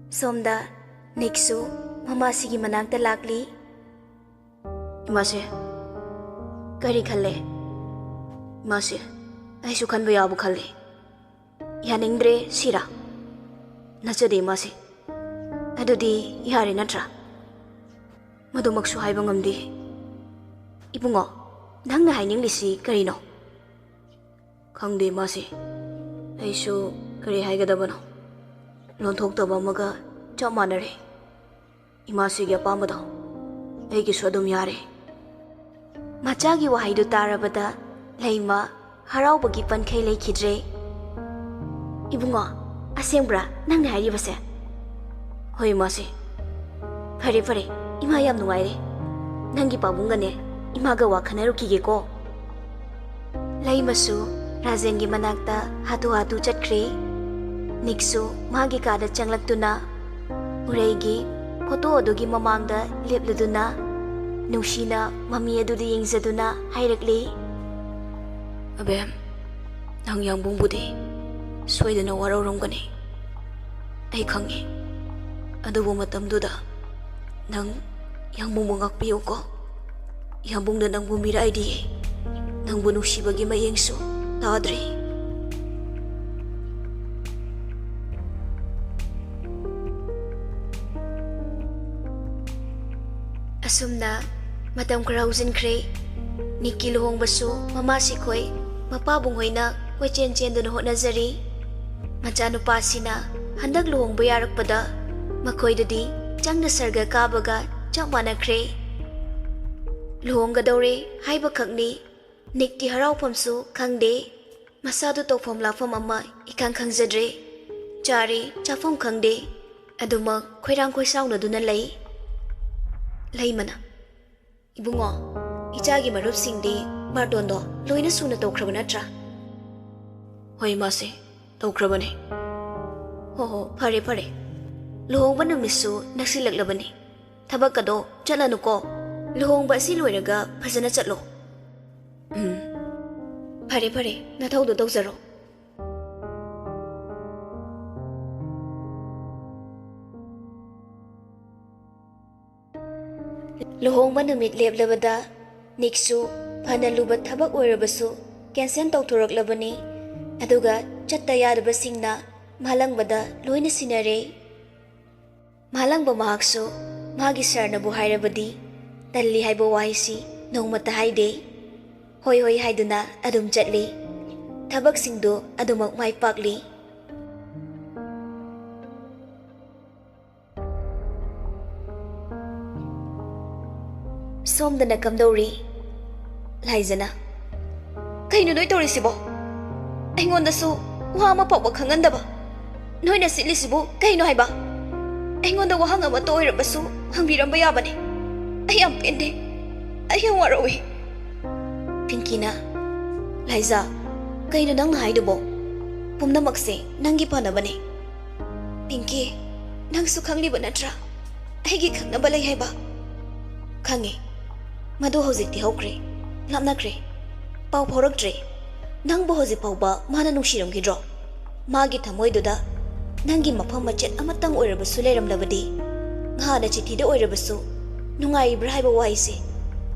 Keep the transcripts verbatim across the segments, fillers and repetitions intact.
ꯁꯣꯝꯗ ꯅꯤꯛꯁꯨ ꯃꯃꯥꯁꯤꯒꯤ ꯃꯅꯥꯛꯇ ꯂꯥꯛꯂꯤ꯫ "ꯏꯃꯥꯁꯦ, ꯀꯔꯤ ꯈꯜꯂꯦ?" "ꯏꯃꯥꯁꯦ, ꯑꯩꯁꯨ ꯈꯟꯕ ꯌꯥꯕ ꯈꯜꯂꯦ꯫ ꯌꯥꯅꯤꯡꯗ꯭ꯔꯦ ꯁꯤꯔꯥ? ꯅꯠꯆꯗꯦ ꯏꯃꯥꯁꯦ꯫ ꯑꯗꯨꯗꯤ ꯌꯥꯔꯦ ꯅꯠꯇ꯭ꯔꯥ?" "ꯃꯗꯨꯃꯛꯁꯨ ꯍꯥꯏꯕ ꯉꯝꯗꯦ꯫ ꯏꯕꯨꯡꯉꯣ, ꯅꯪꯅ ꯍꯥꯏꯅꯤꯡꯂꯤꯁꯤ ꯀꯔꯤꯅꯣ?" "ꯈꯪꯗꯦ ꯏꯃꯥꯁꯦ꯫ ꯑꯩꯁꯨ ꯀꯔꯤ ꯍꯥꯏꯒꯗꯕꯅꯣ꯫ ꯂꯣꯟꯊꯣꯛꯇꯕ ꯑꯃꯒ ꯆꯞ ꯃꯥꯟꯅꯔꯦ꯫ ꯏꯃꯥꯁꯤꯒꯤ ꯑꯄꯥꯝꯕꯗꯣ ꯑꯩꯒꯤꯁꯨ ꯑꯗꯨꯝ ꯌꯥꯔꯦ꯫" ꯃꯆꯥꯒꯤ ꯋꯥꯍꯩꯗꯨ ꯇꯥꯔꯕꯗ ꯂꯩꯃ ꯍꯔꯥꯎꯕꯒꯤ ꯄꯟꯈꯩ ꯂꯩꯈꯤꯗ꯭ꯔꯦ꯫ "ꯏꯕꯨꯡꯉꯣ, ꯑꯁꯦꯡꯕ꯭ꯔꯥ ꯅꯪꯅ ꯍꯥꯏꯔꯤꯕꯁꯦ?" "ꯍꯣꯏ ꯏꯃꯥꯁꯦ꯫" "ꯐꯔꯦ ꯐꯔꯦ, ꯏꯃꯥ ꯌꯥꯝ ꯅꯨꯡꯉꯥꯏꯔꯦ꯫ ꯅꯪꯒꯤ ꯄꯥꯕꯨꯡꯒꯅꯦ ꯏꯃꯥꯒ ꯋꯥ ꯈꯟꯅꯔꯨꯈꯤꯒꯦꯀꯣ꯫" ꯂꯩꯃꯁꯨ ꯔꯥꯖꯦꯟꯒꯤ ꯃꯅꯥꯛꯇ ꯍꯥꯊꯨ ꯍꯥꯊꯨ ꯆꯠꯈ꯭ꯔꯦ꯫ ꯅꯤꯛꯁꯨ ꯃꯥꯒꯤ ꯀꯥꯗ ꯆꯪꯂꯛꯇꯨꯅ ꯎꯔꯩꯒꯤ ꯐꯣꯇꯣ ꯑꯗꯨꯒꯤ ꯃꯃꯥꯡꯗ ꯂꯦꯞꯂꯗꯨꯅ ꯅꯨꯡꯁꯤꯅ ꯃꯃꯤ ꯑꯗꯨꯗ ꯌꯦꯡꯖꯗꯨꯅ ꯍꯥꯏꯔꯛꯂꯤ꯫ "ꯑꯕꯦꯝ, ꯅꯪ ꯌꯥꯝꯕꯨꯡꯕꯨꯗꯤ ꯁꯣꯏꯗꯅ ꯋꯥꯔꯧꯔꯝꯒꯅꯤ꯫ ꯑꯩ ꯈꯪꯉꯤ꯫ ꯑꯗꯨꯕꯨ ꯃꯇꯝꯗꯨꯗ ꯅꯪ ꯌꯥꯝꯕꯨꯡꯕꯨ ꯉꯥꯛꯄꯤꯌꯨꯀꯣ꯫ ꯌꯥꯝꯕꯨꯡꯅ ꯅꯪꯕꯨ ꯃꯤꯔꯥꯏꯗꯤꯌꯦ꯫ ꯅꯪꯕꯨ ꯅꯨꯡꯁꯤꯕꯒꯤ ꯃꯌꯦꯡꯁꯨ ꯇꯥꯗ꯭ꯔꯤ꯫" ꯑꯁꯨꯝꯅ ꯃꯇꯝ ꯈꯔ ꯍꯧꯖꯤꯟꯈ꯭ꯔꯦ꯫ ꯅꯤꯛꯀꯤ ꯂꯨꯍꯣꯡꯕꯁꯨ ꯃꯃꯥꯁꯤꯈꯣꯏ, ꯃꯄꯥꯕꯨꯡ ꯍꯣꯏꯅ ꯀꯣꯏꯆꯦꯟ ꯆꯦꯟꯗꯨꯅ ꯍꯣꯠꯅꯖꯔꯤ꯫ ꯃꯆꯥꯅꯨꯄꯥꯁꯤꯅ ꯍꯟꯗꯛ ꯂꯨꯍꯣꯡꯕ ꯌꯥꯔꯛꯄꯗ ꯃꯈꯣꯏꯗꯗꯤ ꯆꯪꯅ ꯁꯔꯒ ꯀꯥꯕꯒ ꯆꯞ ꯃꯥꯟꯅꯈ꯭ꯔꯦ꯫ ꯂꯨꯍꯣꯡꯒꯗꯧꯔꯦ ꯍꯥꯏꯕꯈꯛꯅꯤ꯫ ꯅꯤꯛꯇꯤ ꯍꯔꯥꯎꯐꯝꯁꯨ ꯈꯪꯗꯦ꯫ ꯃꯁꯥꯗꯨ ꯇꯧꯐꯝ ꯂꯥꯛꯐꯝ ꯑꯃ ꯏꯈꯪ ꯈꯪꯖꯗ꯭ꯔꯦ꯫ ꯆꯥꯔꯦ ꯆꯥꯐꯝ ꯈꯪꯗꯦ꯫ ꯑꯗꯨꯃꯛ ꯈꯣꯏꯔꯥꯡ ꯈꯣꯏꯁꯥꯎꯅꯗꯨꯅ ꯂꯩ꯫ ꯂꯩꯃꯅ, "ꯏꯕꯨꯡꯉꯣ, ꯏꯆꯥꯒꯤ ꯃꯔꯨꯞꯁꯤꯡꯗꯤ ꯕꯥꯔꯇꯣꯟꯗꯣ ꯂꯣꯏꯅ ꯁꯨꯅ ꯇꯧꯈ꯭ꯔꯕ ꯅꯠꯇ꯭ꯔꯥ?" "ꯍꯣꯏ ꯏꯃꯥꯁꯦ, ꯇꯧꯈ꯭ꯔꯕꯅꯦ꯫" "ꯍꯣ ꯍꯣ, ꯐꯔꯦ ꯐꯔꯦ꯫ ꯂꯨꯍꯣꯡꯕ ꯅꯨꯃꯤꯠꯁꯨ ꯅꯛꯁꯤꯜꯂꯛꯂꯕꯅꯤ꯫ ꯊꯕꯛꯀꯗꯣ ꯆꯠꯂꯅꯨꯀꯣ꯫ ꯂꯨꯍꯣꯡꯕ ꯑꯁꯤ ꯂꯣꯏꯔꯒ ꯐꯖꯅ ꯆꯠꯂꯣ꯫" "ꯎꯝ, ꯐꯔꯦ ꯐꯔꯦ, ꯅꯊꯧꯗꯣ ꯇꯧꯖꯔꯣ꯫" ꯂꯨꯍꯣꯡꯕ ꯅꯨꯃꯤꯠ ꯂꯦꯞꯂꯕꯗ ꯅꯤꯛꯁꯨ ꯐꯅ ꯂꯨꯕ ꯊꯕꯛ ꯑꯣꯏꯔꯕꯁꯨ cancel ꯇꯧꯊꯣꯔꯛꯂꯕꯅꯤ꯫ ꯑꯗꯨꯒ ꯆꯠꯇ ꯌꯥꯗꯕꯁꯤꯡꯅ ꯃꯥꯂꯪꯕꯗ ꯂꯣꯏꯅ ꯁꯤꯟꯅꯔꯦ꯫ ꯃꯥꯂꯪꯕ ꯃꯍꯥꯛꯁꯨ ꯃꯥꯒꯤ ꯁꯥꯔꯅꯕꯨ ꯍꯥꯏꯔꯕꯗꯤ ꯇꯜꯂꯤ ꯍꯥꯏꯕ ꯋꯥꯍꯩꯁꯤ ꯅꯣꯡꯃꯇ ꯍꯥꯏꯗꯦ꯫ ꯍꯣꯏ ꯍꯣꯏ ꯍꯥꯏꯗꯨꯅ ꯑꯗꯨꯝ ꯆꯠꯂꯤ꯫ ꯊꯕꯛꯁꯤꯡꯗꯨ ꯑꯗꯨꯃꯛ ꯃꯥꯏ ꯄꯥꯛꯂꯤ꯫ ꯁꯣꯝꯗꯅ ꯀꯝꯗꯧꯔꯤ? ꯂꯥꯏꯖꯅ, "ꯀꯩꯅꯣ ꯅꯣꯏ ꯇꯧꯔꯤꯁꯤꯕꯣ? ꯑꯩꯉꯣꯟꯗꯁꯨ ꯋꯥ ꯑꯃ ꯐꯥꯎꯕ ꯈꯪꯍꯟꯗꯕ꯫ ꯅꯣꯏꯅ ꯁꯤꯠꯂꯤꯁꯤꯕꯨ ꯀꯩꯅꯣ ꯍꯥꯏꯕ? ꯑꯩꯉꯣꯟꯗ ꯋꯥꯍꯪ ꯑꯃꯠꯇ ꯑꯣꯏꯔꯕꯁꯨ ꯍꯪꯕꯤꯔꯝꯕ ꯌꯥꯕꯅꯤ꯫ ꯑꯩ ꯌꯥꯝ ꯄꯦꯟꯗꯦ꯫ ꯑꯩ ꯌꯥꯝ ꯋꯥꯔꯧꯏ꯫" ꯄꯤꯡꯀꯤꯅ, "ꯂꯥꯏꯖ, ꯀꯩꯅꯣ ꯅꯪꯅ ꯍꯥꯏꯗꯨꯕꯣ? ꯄꯨꯝꯅꯃꯛꯁꯦ ꯅꯪꯒꯤ ꯐꯅꯕꯅꯦ꯫ ꯄꯤꯡꯀꯤ, ꯅꯪꯁꯨ ꯈꯪꯂꯤꯕ ꯅꯠꯇ꯭ꯔꯥ? ꯑꯩꯒꯤ ꯈꯪꯅꯕ ꯂꯩ ꯍꯥꯏꯕ?" "ꯈꯪꯉꯦ꯫ ꯃꯗꯨ ꯍꯧꯖꯤꯛꯇꯤ ꯍꯧꯈ꯭ꯔꯦ, ꯂꯥꯞꯅꯈ꯭ꯔꯦ, ꯄꯥꯎ ꯐꯥꯎꯔꯛꯇ꯭ꯔꯦ꯫ ꯅꯪꯕꯨ ꯍꯧꯖꯤꯛ ꯐꯥꯎꯕ ꯃꯥꯅ ꯅꯨꯡꯁꯤꯔꯝꯈꯤꯗ꯭ꯔꯣ? ꯃꯥꯒꯤ ꯊꯃꯣꯏꯗꯨꯗ ꯅꯪꯒꯤ ꯃꯐꯝ ꯃꯆꯦꯠ ꯑꯃꯇꯪ ꯑꯣꯏꯔꯕꯁꯨ ꯂꯩꯔꯝꯂꯕꯗꯤ, ꯉꯍꯥꯟꯅ ꯆꯤꯊꯤꯗ ꯑꯣꯏꯔꯕꯁꯨ ꯅꯨꯡꯉꯥꯏꯔꯤꯕ꯭ꯔꯥ ꯍꯥꯏꯕ ꯋꯥꯍꯩꯁꯦ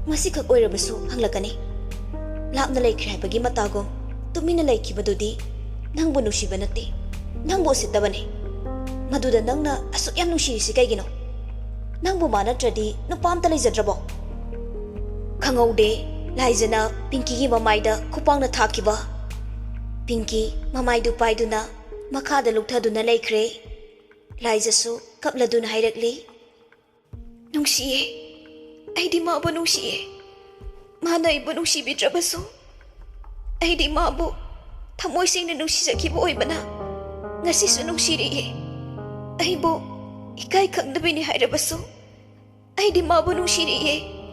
ꯉꯁꯤꯈꯛ ꯑꯣꯏꯔꯕꯁꯨ ꯍꯪꯂꯛꯀꯅꯤ꯫ ꯂꯥꯞꯅ ꯂꯩꯈ꯭ꯔꯦ ꯍꯥꯏꯕꯒꯤ ꯃꯇꯥꯒꯨꯝ ꯇꯨꯃꯤꯟꯅ ꯂꯩꯈꯤꯕꯗꯨꯗꯤ ꯅꯪꯕꯨ ꯅꯨꯡꯁꯤꯕ ꯅꯠꯇꯦ, ꯅꯪꯕꯨ ꯎꯁꯤꯠꯇꯕꯅꯤ꯫ ꯃꯗꯨꯗ ꯅꯪꯅ ꯑꯁꯨꯛ ꯌꯥꯝ ꯅꯨꯡꯁꯤꯔꯤꯁꯤ ꯀꯩꯒꯤꯅꯣ? ꯅꯪꯕꯨ ꯃꯥ ꯅꯠꯇ꯭ꯔꯗꯤ ꯅꯨꯄꯥ ꯑꯝꯇ ꯂꯩꯖꯗ꯭ꯔꯕꯣ?" ꯈꯪꯍꯧꯗꯦ ꯂꯥꯏꯖꯅ ꯄꯤꯡꯀꯤꯒꯤ ꯃꯃꯥꯏꯗ ꯈꯨꯄꯥꯛꯅ ꯊꯥꯈꯤꯕ꯫ ꯄꯤꯡꯀꯤ ꯃꯃꯥꯏꯗꯨ ꯄꯥꯏꯗꯨꯅ ꯃꯈꯥꯗ ꯂꯨꯞꯊꯗꯨꯅ ꯂꯩꯈ꯭ꯔꯦ꯫ ꯂꯥꯏꯖꯁꯨ ꯀꯞꯂꯗꯨꯅ ꯍꯥꯏꯔꯛꯂꯤ, "ꯅꯨꯡꯁꯤꯌꯦ꯫ ꯑꯩꯗꯤ ꯃꯥꯕꯨ ꯅꯨꯡꯁꯤꯌꯦ꯫ ꯃꯥꯅ ꯑꯩꯕꯨ ꯅꯨꯡꯁꯤꯕꯤꯗ꯭ꯔꯕꯁꯨ, ꯑꯩꯗꯤ ꯃꯥꯕꯨ ꯊꯃꯣꯏ ꯁꯦꯡꯅ ꯅꯨꯡꯁꯤꯖꯈꯤꯕ ꯑꯣꯏꯕꯅ ꯉꯁꯤꯁꯨ ꯅꯨꯡꯁꯤꯔꯤꯌꯦ꯫ ꯑꯩꯕꯨ ꯏꯀꯥꯏ ꯈꯪꯗꯕꯤꯅꯤ ꯍꯥꯏꯔꯕꯁꯨ, ꯑꯩꯗꯤ ꯃꯥꯕꯨ ꯅꯨꯡꯁꯤꯔꯤꯌꯦ꯫"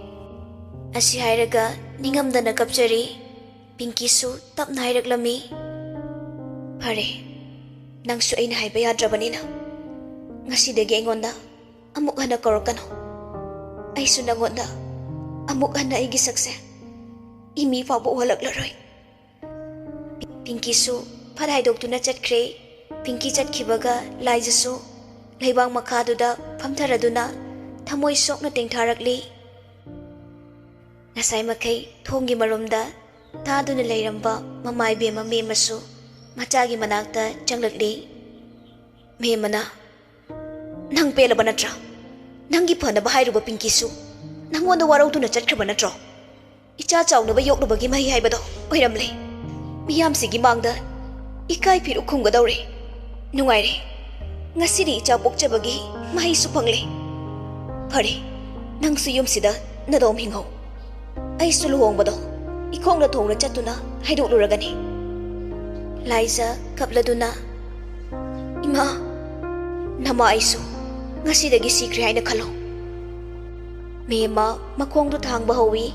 ꯑꯁꯤ ꯍꯥꯏꯔꯒ ꯅꯤꯡꯉꯝꯗꯅ ꯀꯞꯆꯔꯤ꯫ ꯄꯤꯡꯀꯤꯁꯨ ꯇꯞꯅ ꯍꯥꯏꯔꯛꯂꯝꯃꯤ, "ꯐꯔꯦ, ꯅꯪꯁꯨ ꯑꯩꯅ ꯍꯥꯏꯕ ꯌꯥꯗ꯭ꯔꯕꯅꯤꯅ ꯉꯁꯤꯗꯒꯤ ꯑꯩꯉꯣꯟꯗ ꯑꯃꯨꯛ ꯍꯟꯅ ꯀꯧꯔꯛꯀꯅꯨ꯫ ꯑꯩꯁꯨ ꯅꯪꯉꯣꯟꯗ ꯑꯃꯨꯛ ꯍꯟꯅ ꯑꯩꯒꯤ ꯁꯛꯁꯦ ꯏꯃꯤ ꯐꯥꯎꯕ ꯎꯍꯜꯂꯛꯂꯔꯣꯏ꯫" ꯄꯤꯡꯀꯤꯁꯨ ꯐꯠ ꯍꯥꯏꯗꯣꯛꯇꯨꯅ ꯆꯠꯈ꯭ꯔꯦ꯫ ꯄꯤꯡꯀꯤ ꯆꯠꯈꯤꯕꯒ ꯂꯥꯏꯖꯁꯨ ꯂꯩꯕꯥꯛ ꯃꯈꯥꯗꯨꯗ ꯐꯝꯊꯔꯗꯨꯅ ꯊꯃꯣꯏ ꯁꯣꯛꯅ ꯇꯦꯡꯊꯥꯔꯛꯂꯤ꯫ ꯉꯁꯥꯏ ꯃꯈꯩ ꯊꯣꯡꯒꯤ ꯃꯔꯨꯝꯗ ꯇꯥꯗꯨꯅ ꯂꯩꯔꯝꯕ ꯃꯃꯥ ꯏꯕꯦꯝꯃ ꯃꯦꯝꯃꯁꯨ ꯃꯆꯥꯒꯤ ꯃꯅꯥꯛꯇ ꯆꯪꯂꯛꯂꯤ꯫ "ꯃꯦꯝꯃꯅ, ꯅꯪ ꯄꯦꯜꯂꯕ ꯅꯠꯇ꯭ꯔꯥ? ꯅꯪꯒꯤ ꯐꯅꯕ ꯍꯥꯏꯔꯨꯕ ꯄꯤꯡꯀꯤꯁꯨ ꯅꯪꯉꯣꯟꯗ ꯋꯥꯔꯧꯗꯨꯅ ꯆꯠꯈ꯭ꯔꯕ ꯅꯠꯇ꯭ꯔꯣ? ꯏꯆꯥ ꯆꯥꯎꯅꯕ ꯌꯣꯛꯂꯨꯕꯒꯤ ꯃꯍꯩ ꯍꯥꯏꯕꯗꯣ ꯑꯣꯏꯔꯝꯂꯦ꯫ ꯃꯤꯌꯥꯝꯁꯤꯒꯤ ꯃꯥꯡꯗ ꯏꯀꯥꯏ ꯐꯤꯔꯨꯛ ꯈꯨꯝꯒꯗꯧꯔꯦ꯫ ꯅꯨꯡꯉꯥꯏꯔꯦ꯫ ꯉꯁꯤꯗꯤ ꯏꯆꯥ ꯄꯣꯛꯆꯕꯒꯤ ꯃꯍꯩꯁꯨ ꯐꯪꯂꯦ꯫ ꯐꯔꯦ, ꯅꯪꯁꯨ ꯌꯨꯝꯁꯤꯗ ꯅꯗꯣꯝ ꯍꯤꯡꯍꯧ꯫ ꯑꯩꯁꯨ ꯂꯨꯍꯣꯡꯕꯗꯣ ꯏꯈꯣꯡꯅ ꯊꯣꯡꯅ ꯆꯠꯇꯨꯅ ꯍꯥꯏꯗꯣꯛꯂꯨꯔꯒꯅꯤ꯫" ꯂꯥꯏꯖ ꯀꯞꯂꯗꯨꯅ, "ꯏꯃꯥ, ꯅꯃꯥ ꯑꯩꯁꯨ ꯉꯁꯤꯗꯒꯤ ꯁꯤꯈ꯭ꯔꯦ ꯍꯥꯏꯅ ꯈꯜꯂꯣ꯫" ꯃꯦꯝꯃ ꯃꯈꯣꯡꯗꯨ ꯊꯥꯡꯕ ꯍꯧꯏ꯫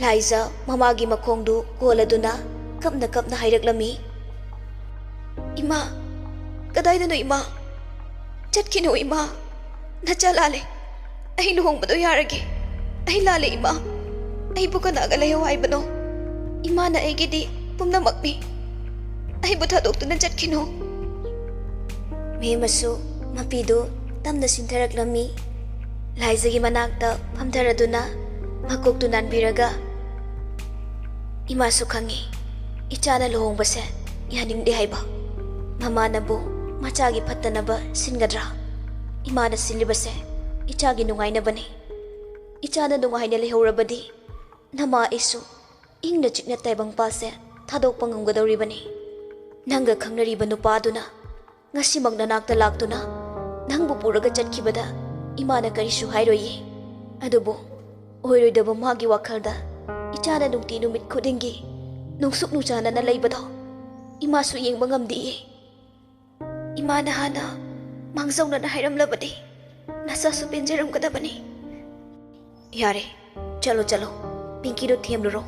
ꯂꯥꯏꯖ ꯃꯃꯥꯒꯤ ꯃꯈꯣꯡꯗꯨ ꯀꯣꯜꯂꯗꯨꯅ ꯀꯞꯅ ꯀꯞꯅ ꯍꯥꯏꯔꯛꯂꯝꯃꯤ, "ꯏꯃꯥ, ꯀꯗꯥꯏꯗꯅꯣ ꯏꯃꯥ? ꯆꯠꯈꯤꯅꯨ ꯏꯃꯥ, ꯅꯆꯥ ꯂꯥꯜꯂꯦ꯫ ꯑꯩ ꯂꯨꯍꯣꯡꯕꯗꯣ ꯌꯥꯔꯒꯦ꯫ ꯑꯩ ꯂꯥꯜꯂꯦ ꯏꯃꯥ꯫ ꯑꯩꯕꯨ ꯀꯅꯥꯒ ꯂꯩꯍꯧ ꯍꯥꯏꯕꯅꯣ? ꯏꯃꯥꯅ ꯑꯩꯒꯤꯗꯤ ꯄꯨꯝꯅꯃꯛꯅꯤ꯫ ꯑꯩꯕꯨ ꯊꯥꯗꯣꯛꯇꯨꯅ ꯆꯠꯈꯤꯅꯨ꯫" ꯃꯦꯝꯃꯁꯨ ꯃꯄꯤꯗꯨ ꯇꯞꯅ ꯆꯤꯟꯊꯔꯛꯂꯝꯃꯤ꯫ ꯂꯥꯏꯖꯒꯤ ꯃꯅꯥꯛꯇ ꯐꯝꯊꯔꯗꯨꯅ ꯃꯀꯣꯛꯇꯨ ꯅꯥꯟꯕꯤꯔꯒ, "ꯏꯃꯥꯁꯨ ꯈꯪꯉꯤ, ꯏꯆꯥꯅ ꯂꯨꯍꯣꯡꯕꯁꯦ ꯌꯥꯅꯤꯡꯗꯦ ꯍꯥꯏꯕ꯫ ꯃꯃꯥꯅꯕꯨ ꯃꯆꯥꯒꯤ ꯐꯠꯇꯅꯕ ꯁꯤꯟꯒꯗ꯭ꯔꯥ? ꯏꯃꯥꯅ ꯁꯤꯜꯂꯤꯕꯁꯦ ꯏꯆꯥꯒꯤ ꯅꯨꯡꯉꯥꯏꯅꯕꯅꯤ꯫ ꯏꯆꯥꯅ ꯅꯨꯡꯉꯥꯏꯅ ꯂꯩꯍꯧꯔꯕꯗꯤ ꯅꯃꯥ ꯑꯩꯁꯨ ꯏꯪꯅ ꯆꯤꯛꯅ ꯇꯥꯏꯕꯪꯄꯥꯜꯁꯦ ꯊꯥꯗꯣꯛꯄ ꯉꯝꯒꯗꯧꯔꯤꯕꯅꯤ꯫ ꯅꯪꯒ ꯈꯪꯅꯔꯤꯕ ꯅꯨꯄꯥꯗꯨꯅ ꯉꯁꯤꯃꯛ ꯅꯅꯥꯛꯇ ꯂꯥꯛꯇꯨꯅ ꯅꯪꯕꯨ ꯄꯨꯔꯒ ꯆꯠꯈꯤꯕꯗ ꯏꯃꯥꯅ ꯀꯔꯤꯁꯨ ꯍꯥꯏꯔꯣꯏꯌꯦ꯫ ꯑꯗꯨꯕꯨ ꯑꯣꯏꯔꯣꯏꯗꯕ ꯃꯥꯒꯤ ꯋꯥꯈꯜꯗ ꯏꯆꯥꯅ ꯅꯨꯡꯇꯤ ꯅꯨꯃꯤꯠ ꯈꯨꯗꯤꯡꯒꯤ ꯅꯨꯡꯁꯨꯛ ꯅꯨꯡꯆꯥꯅꯅ ꯂꯩꯕꯗꯣ ꯏꯃꯥꯁꯨ ꯌꯦꯡꯕ ꯉꯝꯗꯦꯌꯦ꯫ ꯏꯃꯥꯅ ꯍꯥꯟꯅ ꯃꯥꯡꯖꯧꯅꯅ ꯍꯥꯏꯔꯝꯂꯕꯗꯤ ꯅꯆꯥꯁꯨ ꯄꯦꯟꯖꯔꯝꯒꯗꯕꯅꯤ꯫" "ꯌꯥꯔꯦ, ꯆꯠꯂꯣ, ꯆꯠꯂꯣ꯫ ꯄꯤꯡꯀꯤꯗꯣ ꯊꯦꯝꯂꯨꯔꯣ꯫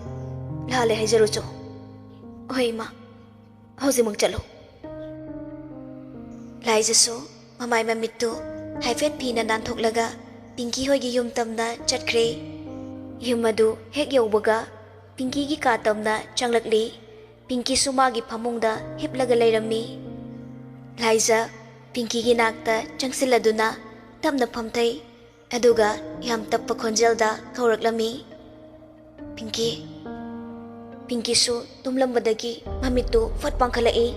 ꯂꯥꯜꯂꯦ ꯍꯥꯏꯖꯔꯨꯆꯣ꯫ ꯍꯣꯏ, ꯏꯃꯥ꯫ ꯍꯧꯖꯤꯛꯃꯛ ꯆꯠꯂꯨ꯫" ꯂꯥꯏꯖꯁꯨ ꯃꯃꯥꯏ ꯃꯃꯤꯠꯇꯨ ꯍꯥꯏꯐꯦꯠ ꯐꯤꯅ ꯅꯥꯟꯊꯣꯛꯂꯒ ꯄꯤꯡꯀꯤ ꯍꯣꯏꯒꯤ ꯌꯨꯝ ꯇꯝꯅ ꯆꯠꯈ꯭ꯔꯦ꯫ ꯌꯨꯝ ꯑꯗꯨ ꯍꯦꯛ ꯌꯧꯕꯒ ꯄꯤꯡꯀꯤꯒꯤ ꯀꯥ ꯇꯝꯅ ꯆꯪꯂꯛꯂꯤ꯫ ꯄꯤꯡꯀꯤꯁꯨ ꯃꯥꯒꯤ ꯐꯃꯨꯡꯗ ꯍꯤꯞꯂꯒ ꯂꯩꯔꯝꯃꯤ꯫ ꯂꯥꯏꯖ ꯄꯤꯡꯀꯤꯒꯤ ꯅꯥꯛꯇ ꯆꯪꯁꯤꯜꯂꯗꯨꯅ ꯇꯞꯅ ꯐꯝꯊꯩ꯫ ꯑꯗꯨꯒ ꯌꯥꯝ ꯇꯞꯄ ꯈꯣꯟꯖꯦꯜꯗ ꯀꯧꯔꯛꯂꯝꯃꯤ, ꯄꯤꯡꯀꯤ꯫ ꯄꯤꯡꯀꯤꯁꯨ ꯇꯨꯝꯂꯝꯕꯗꯒꯤ ꯃꯃꯤꯠꯇꯨ ꯐꯠ ꯄꯥꯡꯈꯠꯂꯛꯏ꯫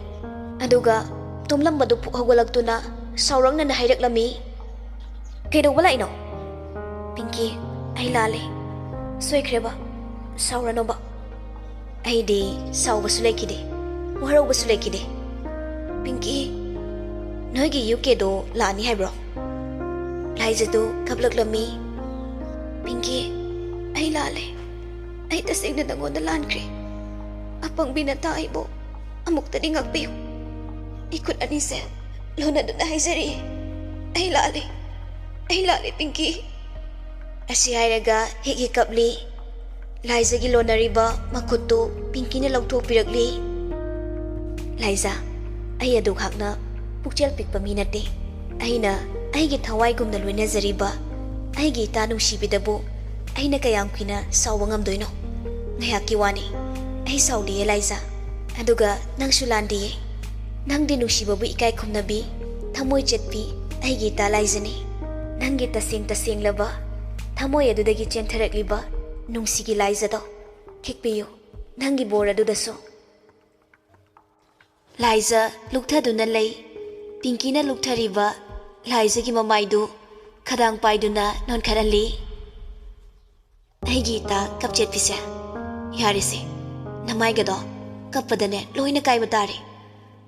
ꯑꯗꯨꯒ ꯇꯨꯝꯂꯝꯕꯗꯨ ꯐꯨꯛ ꯍꯧꯒꯠꯂꯛꯇꯨꯅ ꯁꯥꯎꯔꯛꯅꯅ ꯍꯥꯏꯔꯛꯂꯝꯃꯤ, "ꯀꯩꯗꯧꯕ ꯂꯥꯛꯏꯅꯣ?" "ꯄꯤꯡꯀꯤ, ꯑꯩ ꯂꯥꯜꯂꯦ꯫ ꯁꯣꯏꯈ꯭ꯔꯦꯕ꯫ ꯁꯥꯎꯔꯅꯣꯕ꯫ ꯑꯩꯗꯤ ꯁꯥꯎꯕꯁꯨ ꯂꯩꯈꯤꯗꯦ, ꯋꯥꯔꯧꯕꯁꯨ ꯂꯩꯈꯤꯗꯦ꯫ ꯄꯤꯡꯀꯤ, ꯅꯣꯏꯒꯤ ꯌꯨ ꯀꯦꯗꯣ ꯂꯥꯛꯑꯅꯤ ꯍꯥꯏꯕ꯭ꯔꯣ?" ꯂꯥꯏꯖꯗꯨ ꯀꯞꯂꯛꯂꯝꯃꯤ꯫ "ꯄꯤꯡꯀꯤ, ꯑꯩ ꯂꯥꯜꯂꯦ꯫ ꯑꯩ ꯇꯁꯦꯡꯅ ꯅꯉꯣꯟꯗ ꯂꯥꯟꯈ꯭ꯔꯦ꯫ ꯑꯄꯪꯕꯤ ꯅꯇꯥ ꯑꯩꯕꯨ ꯑꯃꯨꯛꯇꯗꯤ ꯉꯥꯛꯄꯤꯌꯨ꯫ ꯑꯩ ꯈꯨꯠ ꯑꯅꯤꯁꯦ ꯂꯣꯟꯅꯗꯨꯅ ꯍꯥꯏꯖꯔꯤ, ꯑꯩ ꯂꯥꯜꯂꯦ꯫ ꯑꯩ ꯂꯥꯜꯂꯦ, ꯄꯤꯡꯀꯤ꯫" ꯑꯁꯤ ꯍꯥꯏꯔꯒ ꯍꯤꯛ ꯍꯤꯛ ꯀꯞꯂꯤ꯫ ꯂꯥꯏꯖꯒꯤ ꯂꯣꯟꯅꯔꯤꯕ ꯃꯈꯨꯠꯇꯨ ꯄꯤꯡꯀꯤꯅ ꯂꯧꯊꯣꯛꯄꯤꯔꯛꯂꯤ꯫ "ꯂꯥꯏꯖ, ꯑꯩ ꯑꯗꯨꯛ ꯍꯥꯛꯅ ꯄꯨꯛꯆꯦꯜ ꯄꯤꯛꯄ ꯃꯤ ꯅꯠꯇꯦ꯫ ꯑꯩꯅ ꯑꯩꯒꯤ ꯊꯋꯥꯏꯒꯨꯝꯅ ꯂꯣꯏꯅꯖꯔꯤꯕ ꯑꯩꯒꯤ ꯏꯇꯥ ꯅꯨꯡꯁꯤꯕꯤꯗꯕꯨ ꯑꯩꯅ ꯀꯌꯥꯝ ꯀꯨꯏꯅ ꯁꯥꯎꯕ ꯉꯝꯗꯣꯏꯅꯣ? ꯉꯥꯏꯍꯥꯛꯀꯤ ꯋꯥꯅꯤ꯫ ꯑꯩ ꯁꯥꯎꯗꯤꯌꯦ ꯂꯥꯏꯖ꯫ ꯑꯗꯨꯒ ꯅꯪꯁꯨ ꯂꯥꯟꯗꯤꯌꯦ꯫ ꯅꯪꯗꯤ ꯅꯨꯡꯁꯤꯕꯕꯨ ꯏꯀꯥꯏ ꯈꯨꯝꯅꯕꯤ, ꯊꯃꯣꯏ ꯆꯦꯠꯄꯤ ꯑꯩꯒꯤ ꯏꯇꯥ ꯂꯥꯏꯖꯅꯤ꯫ ꯅꯪꯒꯤ ꯇꯁꯦꯡ ꯇꯁꯦꯡꯂꯕ ꯊꯃꯣꯏ ꯑꯗꯨꯗꯒꯤ ꯆꯦꯟꯊꯔꯛꯂꯤꯕ ꯅꯨꯡꯁꯤꯒꯤ ꯂꯥꯏꯖꯗꯣ ꯍꯤꯛꯄꯤꯌꯨ, ꯅꯪꯒꯤ ꯕꯣꯔ ꯑꯗꯨꯗꯁꯨ꯫" ꯂꯥꯏꯖ ꯂꯨꯛꯊꯗꯨꯅ ꯂꯩ꯫ ꯄꯤꯡꯀꯤꯅ ꯂꯨꯛꯊꯔꯤꯕ ꯂꯥꯏꯖꯒꯤ ꯃꯃꯥꯏꯗꯨ ꯈꯗꯥꯡ ꯄꯥꯏꯗꯨꯅ ꯅꯣꯟꯈꯠꯍꯜꯂꯤ꯫ "ꯑꯩꯒꯤ ꯏꯇꯥ ꯀꯞꯆꯦꯠꯄꯤꯁꯦ, ꯌꯥꯔꯦꯁꯦ, ꯅꯃꯥꯏꯒꯗꯣ ꯀꯞꯄꯗꯅꯦ ꯂꯣꯏꯅ ꯀꯥꯏꯕ ꯇꯥꯔꯦ꯫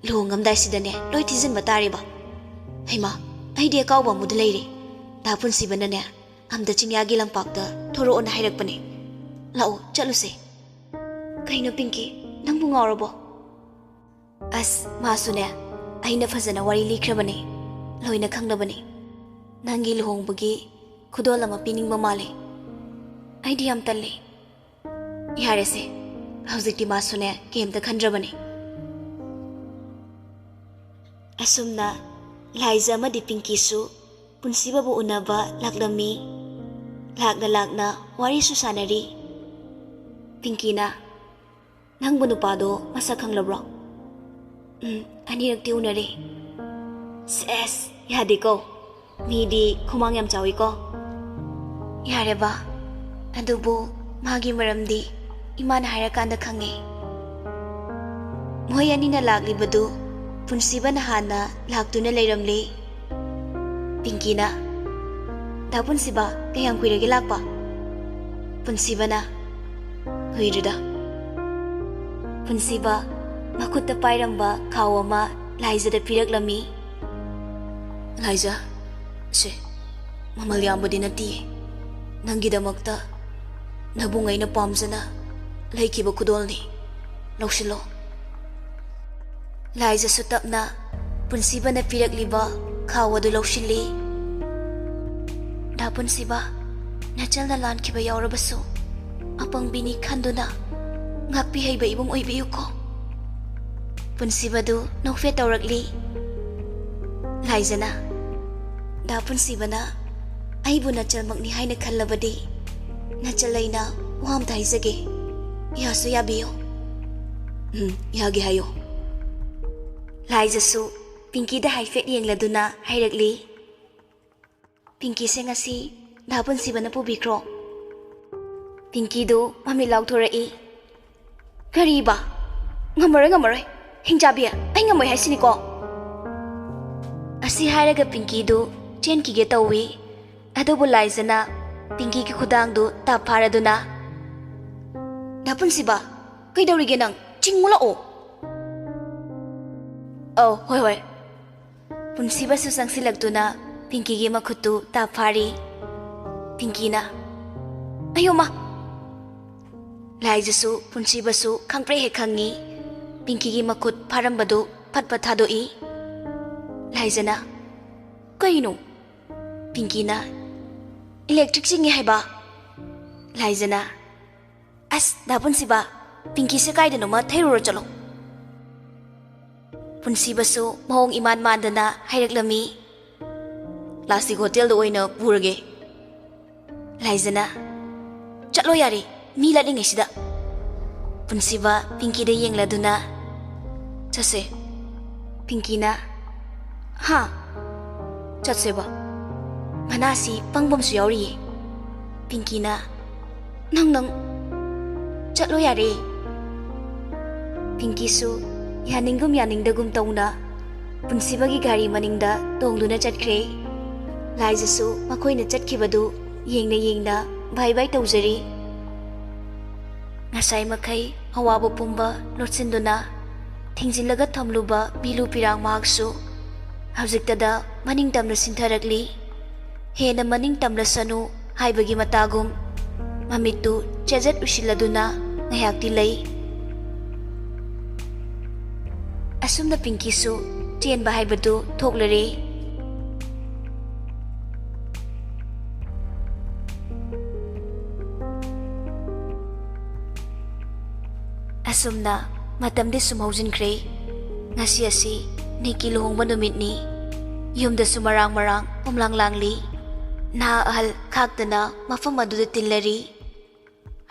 ꯂꯨꯍꯣꯡꯉꯝꯗꯥꯏꯁꯤꯗꯅꯦ ꯂꯣꯏ ꯊꯤꯖꯤꯟꯕ ꯇꯥꯔꯦꯕ꯫ ꯍꯩꯃꯥ, ꯑꯩꯗꯤ ꯑꯀꯥꯎꯕ ꯑꯃꯨꯗ ꯂꯩꯔꯦ꯫ ꯗꯥ ꯄꯨꯟꯁꯤꯕꯅꯅꯦ ꯑꯝꯗ ꯆꯤꯡꯌꯥꯒꯤ ꯂꯝꯄꯥꯛꯇ ꯊꯣꯔꯛꯑꯣꯅ ꯍꯥꯏꯔꯛꯄꯅꯦ꯫ ꯂꯥꯛꯑꯣ, ꯆꯠꯂꯨꯁꯦ꯫" "ꯀꯩꯅꯣ ꯄꯤꯡꯀꯤ, ꯅꯪꯕꯨ ꯉꯥꯎꯔꯕꯣ?" "ꯑꯁ, ꯃꯥꯁꯨꯅꯦ ꯑꯩꯅ ꯐꯖꯅ ꯋꯥꯔꯤ ꯂꯤꯈ꯭ꯔꯕꯅꯦ, ꯂꯣꯏꯅ ꯈꯪꯂꯕꯅꯦ꯫ ꯅꯪꯒꯤ ꯂꯨꯍꯣꯡꯕꯒꯤ ꯈꯨꯗꯣꯜ ꯑꯃ ꯄꯤꯅꯤꯡꯕ ꯃꯥꯜꯂꯦ꯫ ꯑꯩꯗꯤ ꯌꯥꯝ ꯇꯜꯂꯦ꯫" "ꯌꯥꯔꯦꯁꯦ, ꯍꯧꯖꯤꯛꯇꯤ ꯃꯥꯁꯨꯅꯦ ꯀꯩꯝꯇ ꯈꯟꯗ꯭ꯔꯕꯅꯦ꯫" ꯑꯁꯨꯝꯅ ꯂꯥꯏꯖ ꯑꯃꯗꯤ ꯄꯤꯡꯀꯤꯁꯨ ꯄꯨꯟꯁꯤꯕꯕꯨ ꯎꯅꯕ ꯂꯥꯛꯂꯝꯃꯤ꯫ ꯂꯥꯛꯅ ꯂꯥꯛꯅ ꯋꯥꯔꯤꯁꯨ ꯁꯥꯟꯅꯔꯤ꯫ ꯄꯤꯡꯀꯤꯅ, "ꯅꯪꯕꯨ ꯅꯨꯄꯥꯗꯣ ꯃꯁꯛ ꯈꯪꯂꯕ꯭ꯔꯣ?" "ꯎꯝ, ꯑꯅꯤꯔꯛꯇꯤ ꯎꯅꯔꯦ꯫" "ꯁꯦꯁ, ꯌꯥꯗꯦꯀꯣ꯫ ꯃꯤꯗꯤ ꯈꯨꯃꯥꯡ ꯌꯥꯝ ꯆꯥꯎꯏꯀꯣ꯫" "ꯌꯥꯔꯦꯕ, ꯑꯗꯨꯕꯨ ꯃꯥꯒꯤ ꯃꯔꯝꯗꯤ ꯏꯃꯥꯅ ꯍꯥꯏꯔꯀꯥꯟꯗ ꯈꯪꯉꯦ꯫ ꯃꯈꯣꯏ ꯑꯅꯤꯅ ꯂꯥꯛꯂꯤꯕꯗꯨ ꯄꯨꯟꯁꯤꯕꯅ ꯍꯥꯟꯅ ꯂꯥꯛꯇꯨꯅ ꯂꯩꯔꯝꯂꯦ꯫ ꯄꯤꯡꯀꯤꯅ, "ꯗꯥ ꯄꯨꯟꯁꯤꯕ, ꯀꯌꯥꯝ ꯀꯨꯏꯔꯒꯦ ꯂꯥꯛꯄ?" ꯄꯨꯟꯁꯤꯕꯅ, "ꯀꯨꯏꯔꯦꯗ꯫" ꯄꯨꯟꯁꯤꯕ ꯃꯈꯨꯠꯇ ꯄꯥꯏꯔꯝꯕ ꯈꯥꯎ ꯑꯃ ꯂꯥꯏꯖꯗ ꯄꯤꯔꯛꯂꯝꯃꯤ꯫ "ꯂꯥꯏꯖ, ꯁꯦ, ꯃꯃꯜ ꯌꯥꯝꯕꯗꯤ ꯅꯠꯇꯤꯌꯦ꯫ ꯅꯪꯒꯤꯗꯃꯛꯇ ꯅꯕꯨꯡ ꯑꯩꯅ ꯄꯥꯝꯖꯅ ꯂꯩꯈꯤꯕ ꯈꯨꯗꯣꯜꯅꯤ꯫ ꯂꯧꯁꯤꯜꯂꯣ꯫" ꯂꯥꯏꯖꯁꯨ ꯇꯞꯅ ꯄꯨꯟꯁꯤꯕꯅ ꯄꯤꯔꯛꯂꯤꯕ ꯈꯥꯎ ꯑꯗꯨ ꯂꯧꯁꯤꯜꯂꯤ꯫ "ꯗꯥ ꯄꯨꯟꯁꯤꯕ, ꯅꯆꯜꯅ ꯂꯥꯟꯈꯤꯕ ꯌꯥꯎꯔꯕꯁꯨ ꯑꯄꯪꯕꯤꯅꯤ ꯈꯟꯗꯨꯅ ꯉꯥꯛꯄꯤꯍꯩꯕ ꯏꯕꯨꯡ ꯑꯣꯏꯕꯤꯌꯨꯀꯣ꯫" ꯄꯨꯟꯁꯤꯕꯗꯨ ꯅꯣꯛꯐꯦꯠ ꯇꯧꯔꯛꯂꯤ꯫ ꯂꯥꯏꯖꯅ, "ꯗꯥ ꯄꯨꯟꯁꯤꯕꯅ ꯑꯩꯕꯨ ꯅꯆꯜꯃꯛꯅꯤ ꯍꯥꯏꯅ ꯈꯜꯂꯕꯗꯤ ꯅꯆꯜ ꯑꯩꯅ ꯋꯥ ꯑꯝꯇ ꯍꯥꯏꯖꯒꯦ꯫ ꯌꯥꯁꯨ ꯌꯥꯕꯤꯌꯨ꯫" "ꯎꯝ, ꯌꯥꯒꯦ ꯍꯥꯏꯌꯨ꯫" ꯂꯥꯏꯖꯁꯨ ꯄꯤꯡꯀꯤꯗ ꯍꯥꯏꯐꯦꯠ ꯌꯦꯡꯂꯗꯨꯅ ꯍꯥꯏꯔꯛꯂꯤ꯫ "ꯄꯤꯡꯀꯤꯁꯦ ꯉꯁꯤ ꯗꯥ ꯄꯨꯟꯁꯤꯕꯅ ꯄꯨꯕꯤꯈ꯭ꯔꯣ꯫" ꯄꯤꯡꯀꯤꯗꯨ ꯃꯃꯤꯠ ꯂꯥꯎꯊꯣꯔꯛꯏ꯫ "ꯀꯔꯤꯕ? ꯉꯝꯃꯔꯣꯏ, ꯉꯝꯃꯔꯣꯏ꯫ ꯍꯤꯡꯆꯥꯕꯤ, ꯑꯩ ꯉꯝꯃꯣꯏ ꯍꯥꯏꯁꯤꯅꯤꯀꯣ꯫" ꯑꯁꯤ ꯍꯥꯏꯔꯒ ꯄꯤꯡꯀꯤꯗꯨ ꯆꯦꯟꯈꯤꯒꯦ ꯇꯧꯏ꯫ ꯑꯗꯨꯕꯨ ꯂꯥꯏꯖꯅ ꯄꯤꯡꯀꯤꯒꯤ ꯈꯨꯗꯥꯡꯗꯨ ꯇꯥꯞ ꯐꯥꯔꯗꯨꯅ, "ꯗꯥ ꯄꯨꯟꯁꯤꯕ, ꯀꯩꯗꯧꯔꯤꯒꯦ ꯅꯪ? ꯆꯤꯡꯉꯨ ꯂꯥꯛꯑꯣ꯫" "ꯑꯧ, ꯍꯣꯏ, ꯍꯣꯏ꯫" ꯄꯨꯟꯁꯤꯕꯁꯨ ꯆꯪꯁꯤꯜꯂꯛꯇꯨꯅ ꯄꯤꯡꯀꯤꯒꯤ ꯃꯈꯨꯠꯇꯨ ꯇꯥꯞ ꯐꯥꯔꯤ꯫ ꯄꯤꯡꯀꯤꯅ, "ꯑꯌꯣꯃ!" ꯂꯥꯏꯖꯁꯨ ꯄꯨꯟꯁꯤꯕꯁꯨ ꯈꯪꯄ꯭ꯔꯦꯛ ꯍꯦꯛ ꯈꯪꯉꯤ꯫ ꯄꯤꯡꯀꯤꯒꯤ ꯃꯈꯨꯠ ꯐꯥꯔꯝꯕꯗꯨ ꯐꯠ ꯐꯠ ꯊꯥꯗꯣꯛꯏ꯫ ꯂꯥꯏꯖꯅ, "ꯀꯩꯅꯣ?" ꯄꯤꯡꯀꯤꯅ, "ꯏꯂꯦꯛꯇ꯭ꯔꯤꯛ ꯆꯤꯡꯉꯦ ꯍꯥꯏꯕ꯫" ꯂꯥꯏꯖꯅ, "ꯑꯁ, ꯗꯥ ꯄꯨꯟꯁꯤꯕ, ꯄꯤꯡꯀꯤꯁꯦ ꯀꯥꯏꯗꯅꯣꯃ ꯊꯩꯔꯨꯔꯣ ꯆꯠꯂꯣ꯫" ꯄꯨꯟꯁꯤꯕꯁꯨ ꯃꯑꯣꯡ ꯏꯃꯥꯟ ꯃꯥꯟꯗꯅ ꯍꯥꯏꯔꯛꯂꯝꯃꯤ, "ꯀ꯭ꯂꯥꯁꯤꯛ ꯍꯣꯇꯦꯜꯗ ꯑꯣꯏꯅ ꯄꯨꯔꯒꯦ꯫" ꯂꯥꯏꯖꯅ, "ꯆꯠꯂꯣ ꯌꯥꯔꯦ, ꯃꯤ ꯂꯠꯂꯤꯉꯩꯁꯤꯗ꯫" ꯄꯨꯟꯁꯤꯕ ꯄꯤꯡꯀꯤꯗ ꯌꯦꯡꯂꯗꯨꯅ, "ꯆꯠꯁꯦ꯫" ꯄꯤꯡꯀꯤꯅ, "ꯍꯥ?" "ꯆꯠꯁꯦꯕ꯫ ꯃꯅꯥꯁꯤ ꯄꯪꯕ ꯑꯃꯁꯨ ꯌꯥꯎꯔꯤꯌꯦ꯫" ꯄꯤꯡꯀꯤꯅ, ꯅꯪ, ꯅꯪ ꯆꯠꯂꯣ ꯌꯥꯔꯦ꯫ ꯄꯤꯡꯀꯤꯁꯨ ꯌꯥꯅꯤꯡꯒꯨꯝ ꯌꯥꯅꯤꯡꯗꯒꯨꯝ ꯇꯧꯅ ꯄꯨꯟꯁꯤꯕꯒꯤ ꯒꯥꯔꯤ ꯃꯅꯤꯡꯗ ꯇꯣꯡꯗꯨꯅ ꯆꯠꯈ꯭ꯔꯦ꯫ ꯂꯥꯏꯖꯁꯨ ꯃꯈꯣꯏꯅ ꯆꯠꯈꯤꯕꯗꯨ ꯌꯦꯡꯅ ꯌꯦꯡꯅ ꯕꯥꯏ ꯕꯥꯏ ꯇꯧꯖꯔꯤ꯫ ꯉꯁꯥꯏ ꯃꯈꯩ ꯑꯋꯥꯕ ꯄꯨꯝꯕ ꯂꯣꯠꯁꯤꯟꯗꯨꯅ ꯊꯤꯡꯖꯤꯜꯂꯒ ꯊꯝꯂꯨꯕ ꯃꯤꯂꯨ ꯄꯤꯔꯥꯡ ꯃꯍꯥꯛꯁꯨ ꯍꯧꯖꯤꯛꯇꯗ ꯃꯅꯤꯡ ꯇꯝꯅ ꯁꯤꯟꯊꯔꯛꯂꯤ꯫ ꯍꯦꯟꯅ ꯃꯅꯤꯡ ꯇꯝꯂꯁꯅꯨ ꯍꯥꯏꯕꯒꯤ ꯃꯇꯥꯒꯨꯝ ꯃꯃꯤꯠꯇꯨ ꯆꯦꯖꯠ ꯎꯏꯁꯤꯜꯂꯗꯨꯅ ꯉꯥꯏꯍꯥꯛꯇꯤ ꯂꯩ꯫ ꯑꯁꯨꯝꯅ ꯄꯤꯡꯀꯤꯁꯨ ꯆꯦꯟꯕ ꯍꯥꯏꯕꯗꯨ ꯊꯣꯛꯂꯔꯦ꯫ ꯑꯁꯨꯝꯅ ꯃꯇꯝꯗꯤ ꯁꯨꯝ ꯍꯧꯖꯤꯟꯈ꯭ꯔꯦ꯫ ꯉꯁꯤ ꯑꯁꯤ ꯅꯤꯛꯀꯤ ꯂꯨꯍꯣꯡꯕ ꯅꯨꯃꯤꯠꯅꯤ꯫ ꯌꯨꯝꯗꯁꯨ ꯃꯔꯥꯡ ꯃꯔꯥꯡ ꯄꯨꯝꯂꯥꯡ ꯂꯥꯡꯂꯤ꯫ ꯅꯍꯥ ꯑꯍꯜ ꯈꯥꯛꯇꯅ ꯃꯐꯝ ꯑꯗꯨꯗ ꯇꯤꯜꯂꯔꯤ꯫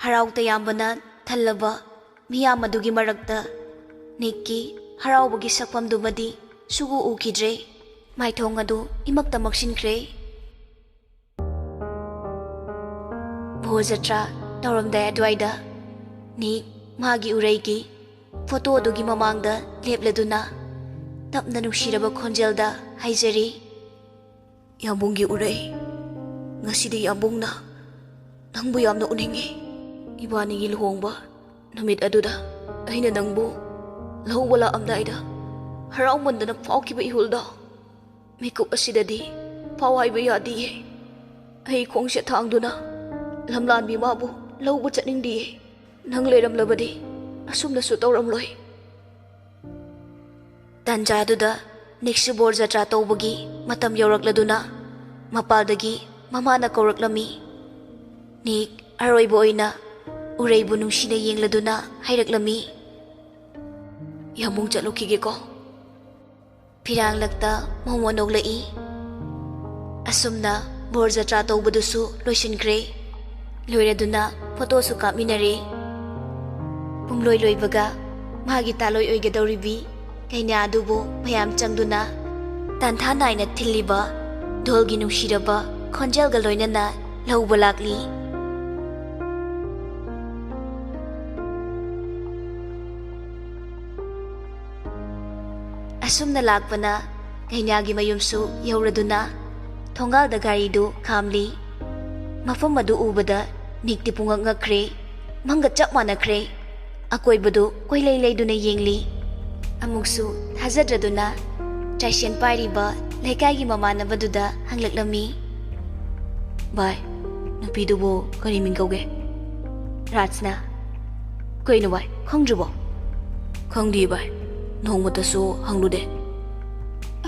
ꯍꯔꯥꯎ ꯇꯌꯥꯝꯕꯅ ꯊꯜꯂꯕ ꯃꯤꯌꯥꯝ ꯑꯗꯨꯒꯤ ꯃꯔꯛꯇ ꯅꯤꯛꯀꯤ ꯍꯔꯥꯎꯕꯒꯤ ꯁꯛꯐꯝꯗꯨꯃꯗꯤ ꯁꯨꯛꯎ ꯎꯈꯤꯗ꯭ꯔꯦ꯫ ꯃꯥꯏꯊꯣꯡ ꯑꯗꯨ ꯏꯃꯛꯇ ꯃꯛꯁꯤꯟꯈ꯭ꯔꯦ꯫ ꯚꯣꯔ ꯖꯇ꯭ꯔꯥ ꯇꯧꯔꯝꯗꯥꯏ ꯑꯗꯨꯋꯥꯏꯗ ꯅꯤꯛ ꯃꯥꯒꯤ ꯎꯔꯩꯒꯤ ꯐꯣꯇꯣ ꯑꯗꯨꯒꯤ ꯃꯃꯥꯡꯗ ꯂꯦꯞꯂꯗꯨꯅ ꯇꯞꯅ ꯅꯨꯡꯁꯤꯔꯕ ꯈꯣꯟꯖꯦꯜꯗ ꯍꯥꯏꯖꯔꯤ, "ꯌꯥꯝꯕꯨꯡꯒꯤ ꯎꯔꯩ, ꯉꯁꯤꯗꯤ ꯌꯥꯝꯕꯨꯡꯅ ꯅꯪꯕꯨ ꯌꯥꯝꯅ ꯎꯅꯤꯡꯉꯤ꯫ ꯏꯕꯥꯅꯤꯒꯤ ꯂꯨꯍꯣꯡꯕ ꯅꯨꯃꯤꯠ ꯑꯗꯨꯗ ꯑꯩꯅ ꯅꯪꯕꯨ ꯂꯧꯕ ꯂꯥꯛꯑꯝꯗꯥꯏꯗ ꯍꯔꯥꯎꯃꯟꯗꯅ ꯐꯥꯎꯈꯤꯕ ꯏꯍꯨꯜꯗꯣ ꯃꯤꯀꯨꯞ ꯑꯁꯤꯗꯗꯤ ꯐꯥꯎ ꯍꯥꯏꯕ ꯌꯥꯗꯤꯌꯦ꯫ ꯑꯩ ꯈꯣꯡꯁꯦ ꯊꯥꯡꯗꯨꯅ ꯂꯝꯂꯥꯟꯕꯤ ꯃꯥꯕꯨ ꯂꯧꯕ ꯆꯠꯅꯤꯡꯗꯤꯌꯦ꯫ ꯅꯪ ꯂꯩꯔꯝꯂꯕꯗꯤ ꯑꯁꯨꯝꯅꯁꯨ ꯇꯧꯔꯝꯂꯣꯏ꯫" ꯇꯥꯟꯖꯥꯗꯨꯗ ꯅꯤꯛꯁꯨ ꯕꯣꯔ ꯖꯇ꯭ꯔꯥ ꯇꯧꯕꯒꯤ ꯃꯇꯝ ꯌꯧꯔꯛꯂꯗꯨꯅ ꯃꯄꯥꯜꯗꯒꯤ ꯃꯃꯥꯅ ꯀꯧꯔꯛꯂꯝꯃꯤ꯫ ꯅꯤꯛ ꯑꯔꯣꯏꯕ ꯑꯣꯏꯅ ꯎꯔꯩꯕꯨ ꯅꯨꯡꯁꯤꯅ ꯌꯦꯡꯂꯗꯨꯅ ꯍꯥꯏꯔꯛꯂꯝꯃꯤ, "ꯌꯥꯝꯕꯨꯡ ꯆꯠꯂꯨꯈꯤꯒꯦꯀꯣ꯫" ꯐꯤꯔꯥꯡꯂꯛꯇ ꯃꯣꯃꯣꯟ ꯅꯣꯛꯂꯛꯏ꯫ ꯑꯁꯨꯝꯅ ꯕꯣꯔ ꯖꯇ꯭ꯔꯥ ꯇꯧꯕꯗꯨꯁꯨ ꯂꯣꯏꯁꯤꯟꯈ꯭ꯔꯦ꯫ ꯂꯣꯏꯔꯗꯨꯅ ꯐꯣꯇꯣꯁꯨ ꯀꯥꯞꯃꯤꯟꯅꯔꯦ꯫ ꯄꯨꯡꯂꯣꯏ ꯂꯣꯏꯕꯒ ꯃꯥꯒꯤ ꯇꯥꯂꯣꯏ ꯑꯣꯏꯒꯗꯧꯔꯤꯕꯤ ꯀꯩꯅꯥ ꯑꯗꯨꯕꯨ ꯃꯌꯥꯝ ꯆꯪꯗꯨꯅ ꯇꯥꯟꯊꯥ ꯅꯥꯏꯅ ꯊꯤꯜꯂꯤꯕ ꯙꯣꯜꯒꯤ ꯅꯨꯡꯁꯤꯔꯕ ꯈꯣꯟꯖꯦꯜꯒ ꯂꯣꯏꯅꯅ ꯂꯧꯕ ꯂꯥꯛꯂꯤ꯫ ꯑꯁꯨꯝꯅ ꯂꯥꯛꯄꯅ ꯀꯩꯅꯥꯒꯤ ꯃꯌꯨꯝꯁꯨ ꯌꯧꯔꯗꯨꯅ ꯊꯣꯡꯒꯥꯜꯗ ꯒꯥꯔꯤꯗꯨ ꯈꯥꯝꯂꯤ꯫ ꯃꯐꯝ ꯑꯗꯨ ꯎꯕꯗ ꯅꯤꯛꯇꯤ ꯄꯨꯡꯉꯛ ꯉꯛꯈ꯭ꯔꯦ꯫ ꯃꯪꯒ ꯆꯞ ꯃꯥꯟꯅꯈ꯭ꯔꯦ꯫ ꯑꯀꯣꯏꯕꯗꯨ ꯀꯣꯏꯂꯩ ꯂꯩꯗꯨꯅ ꯌꯦꯡꯂꯤ꯫ ꯑꯃꯨꯛꯁꯨ ꯊꯥꯖꯗ꯭ꯔꯗꯨꯅ ꯆꯥꯏꯁꯦꯟ ꯄꯥꯏꯔꯤꯕ ꯂꯩꯀꯥꯏꯒꯤ ꯃꯃꯥꯟꯅꯕꯗꯨꯗ ꯍꯪꯂꯛꯂꯝꯃꯤ꯫ "ꯚꯥꯏ, ꯅꯨꯄꯤꯗꯨꯕꯨ ꯀꯔꯤ ꯃꯤꯡ ꯀꯧꯒꯦ?" ꯔꯥꯖꯅ, "ꯀꯩꯅꯣ ꯚꯥꯏ, ꯈꯪꯗ꯭ꯔꯤꯕꯣ?" "ꯈꯪꯗꯦ ꯚꯥꯏ, ꯅꯣꯡꯃꯇꯁꯨ ꯍꯪꯂꯨꯗꯦ꯫"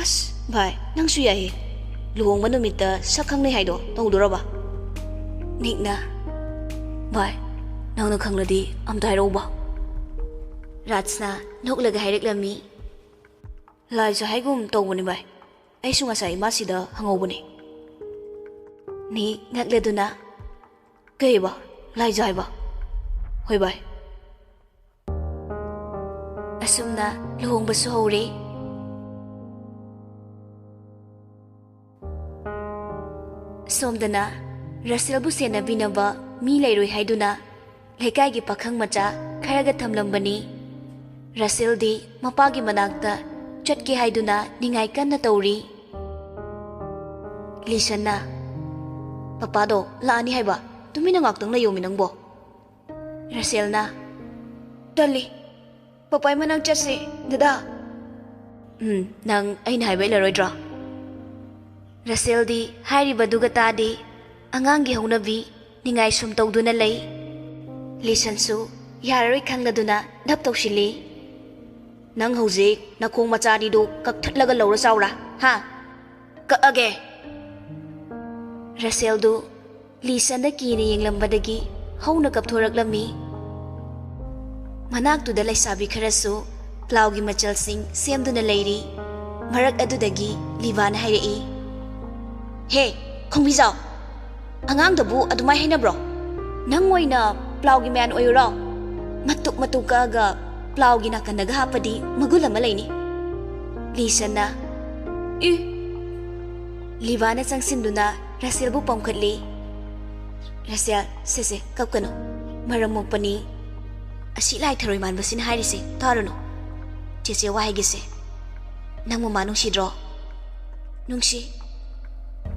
"ꯑꯁ ꯚꯥꯏ, ꯅꯪꯁꯨ ꯌꯥꯏꯌꯦ꯫ ꯂꯨꯍꯣꯡꯕ ꯅꯨꯃꯤꯠꯇ ꯁꯛ ꯈꯪꯅꯩ ꯍꯥꯏꯗꯣ ꯇꯧꯗꯣꯔꯕ?" ꯅꯤꯛꯅ, "ꯚꯥꯏ, ꯅꯪꯅ ꯈꯪꯂꯗꯤ ꯑꯝꯇ ꯍꯥꯏꯔꯛꯎꯕ꯫" ꯔꯥꯖꯅ ꯅꯣꯛꯂꯒ ꯍꯥꯏꯔꯛꯂꯝꯃꯤ꯫ "ꯂꯥꯏꯖ ꯍꯥꯏꯒꯨꯝ ꯇꯧꯕꯅꯤ ꯚꯥꯏ꯫ ꯑꯩꯁꯨ ꯉꯁꯥꯏ ꯏꯃꯥꯁꯤꯗ ꯍꯪꯍꯧꯕꯅꯤ꯫" ꯅꯤꯛ ꯉꯛꯂꯗꯨꯅ, "ꯀꯩꯕ? ꯂꯥꯏꯖ ꯍꯥꯏꯕ?" "ꯍꯣꯏ ꯚꯥꯏ꯫" ꯑꯁꯨꯝꯅ ꯂꯨꯍꯣꯡꯕꯁꯨ ꯍꯧꯔꯦ꯫ ꯁꯣꯝꯗꯅ ꯔꯁꯦꯜꯕꯨ ꯁꯦꯟꯅꯕꯤꯅꯕ ꯃꯤ ꯂꯩꯔꯣꯏ ꯍꯥꯏꯗꯨꯅ ꯂꯩꯀꯥꯏꯒꯤ ꯄꯥꯈꯪ ꯃꯆꯥ ꯈꯔꯒ ꯊꯝꯂꯝꯕꯅꯤ꯫ ꯔꯁꯦꯜꯗꯤ ꯃꯄꯥꯒꯤ ꯃꯅꯥꯛꯇ ꯆꯠꯀꯦ ꯍꯥꯏꯗꯨꯅ ꯅꯤꯡꯉꯥꯏ ꯀꯟꯅ ꯇꯧꯔꯤ꯫ ꯂꯤꯁꯟꯅ, "ꯄꯄꯥꯗꯣ ꯂꯥꯛꯑꯅꯤ ꯍꯥꯏꯕ, ꯇꯨꯃꯤꯟꯅ ꯉꯥꯛꯇꯪ ꯂꯩꯌꯣꯃꯤ ꯅꯪꯕꯣ꯫" ꯔꯁꯦꯜꯅ, "ꯇꯜꯂꯤ, ꯄꯄꯥꯏ ꯃꯅꯥꯛ ꯆꯠꯁꯦ, ꯗꯗꯥ꯫" "ꯎꯝ, ꯅꯪ ꯑꯩꯅ ꯍꯥꯏꯕ ꯏꯜꯂꯔꯣꯏꯗ꯭ꯔꯣ?" ꯔꯁꯦꯜꯗꯤ ꯍꯥꯏꯔꯤꯕꯗꯨꯒ ꯇꯥꯗꯦ꯫ ꯑꯉꯥꯡꯒꯤ ꯍꯧꯅꯕꯤ ꯅꯤꯡꯉꯥꯏ ꯁꯨꯝ ꯇꯧꯗꯨꯅ ꯂꯩ꯫ ꯂꯤꯁꯟꯁꯨ ꯌꯥꯔꯔꯣꯏ ꯈꯪꯂꯗꯨꯅ ꯙꯞ ꯇꯧꯁꯤꯜꯂꯤ꯫ "ꯅꯪ ꯍꯧꯖꯤꯛ ꯅꯈꯣꯡ ꯃꯆꯥ ꯑꯅꯤꯗꯨ ꯀꯛꯊꯠꯂꯒ ꯂꯧꯔ ꯆꯥꯎꯔꯥ, ꯍꯥ?" "ꯀꯛꯑꯒꯦ꯫" ꯔꯁꯦꯜꯗꯨ ꯂꯤꯁꯟꯗ ꯀꯤꯅ ꯌꯦꯡꯂꯝꯕꯗꯒꯤ ꯍꯧꯅ ꯀꯞꯊꯣꯔꯛꯂꯝꯃꯤ꯫ ꯃꯅꯥꯛꯇꯨꯗ ꯂꯩꯁꯥꯕꯤ ꯈꯔꯁꯨ ꯄ꯭ꯂꯥꯎꯒꯤ ꯃꯆꯜꯁꯤꯡ ꯁꯦꯝꯗꯨꯅ ꯂꯩꯔꯤ꯫ ꯃꯔꯛ ꯑꯗꯨꯗꯒꯤ ꯂꯤꯕꯥꯅ ꯍꯥꯏꯔꯛꯏ, "ꯍꯦ, ꯈꯣꯡꯕꯤꯖꯥꯎ! ꯑꯉꯥꯡꯗꯕꯨ ꯑꯗꯨꯃꯥꯏ ꯍꯥꯏꯅꯕ꯭ꯔꯣ? ꯅꯪ ꯑꯣꯏꯅ ꯄ꯭ꯂꯥꯎꯒꯤ ꯃꯌꯥꯟ ꯑꯣꯏꯔꯨꯔꯣ? ꯃꯇꯨꯞ ꯃꯇꯨꯞ ꯀꯛꯑꯒ ꯄ꯭ꯂꯥꯎꯒꯤ ꯅꯥꯀꯟꯗꯒ ꯍꯥꯞꯄꯗꯤ ꯃꯒꯨꯟ ꯑꯃ ꯂꯩꯅꯤ꯫" ꯂꯤꯁꯟꯅ, "ꯏ!" ꯂꯤꯕꯥꯅ ꯆꯪꯁꯤꯟꯗꯨꯅ ꯔꯁꯦꯜꯕꯨ ꯄꯝꯈꯠꯂꯤ꯫ "ꯔꯁꯦꯜ, ꯁꯦ ꯁꯦ, ꯀꯞꯀꯅꯨ꯫ ꯃꯔꯝ ꯃꯣꯛꯄꯅꯤ꯫ ꯑꯁꯤ ꯂꯥꯏ ꯊꯔꯣꯏ ꯃꯥꯟꯕꯁꯤꯅ ꯍꯥꯏꯔꯤꯁꯦ ꯇꯥꯔꯨꯅꯨ꯫ ꯆꯦꯆꯦ ꯋꯥ ꯍꯥꯏꯒꯦꯁꯦ꯫ ꯅꯪ ꯃꯃꯥ ꯅꯨꯡꯁꯤꯗ꯭ꯔꯣ? ꯅꯨꯡꯁꯤ꯫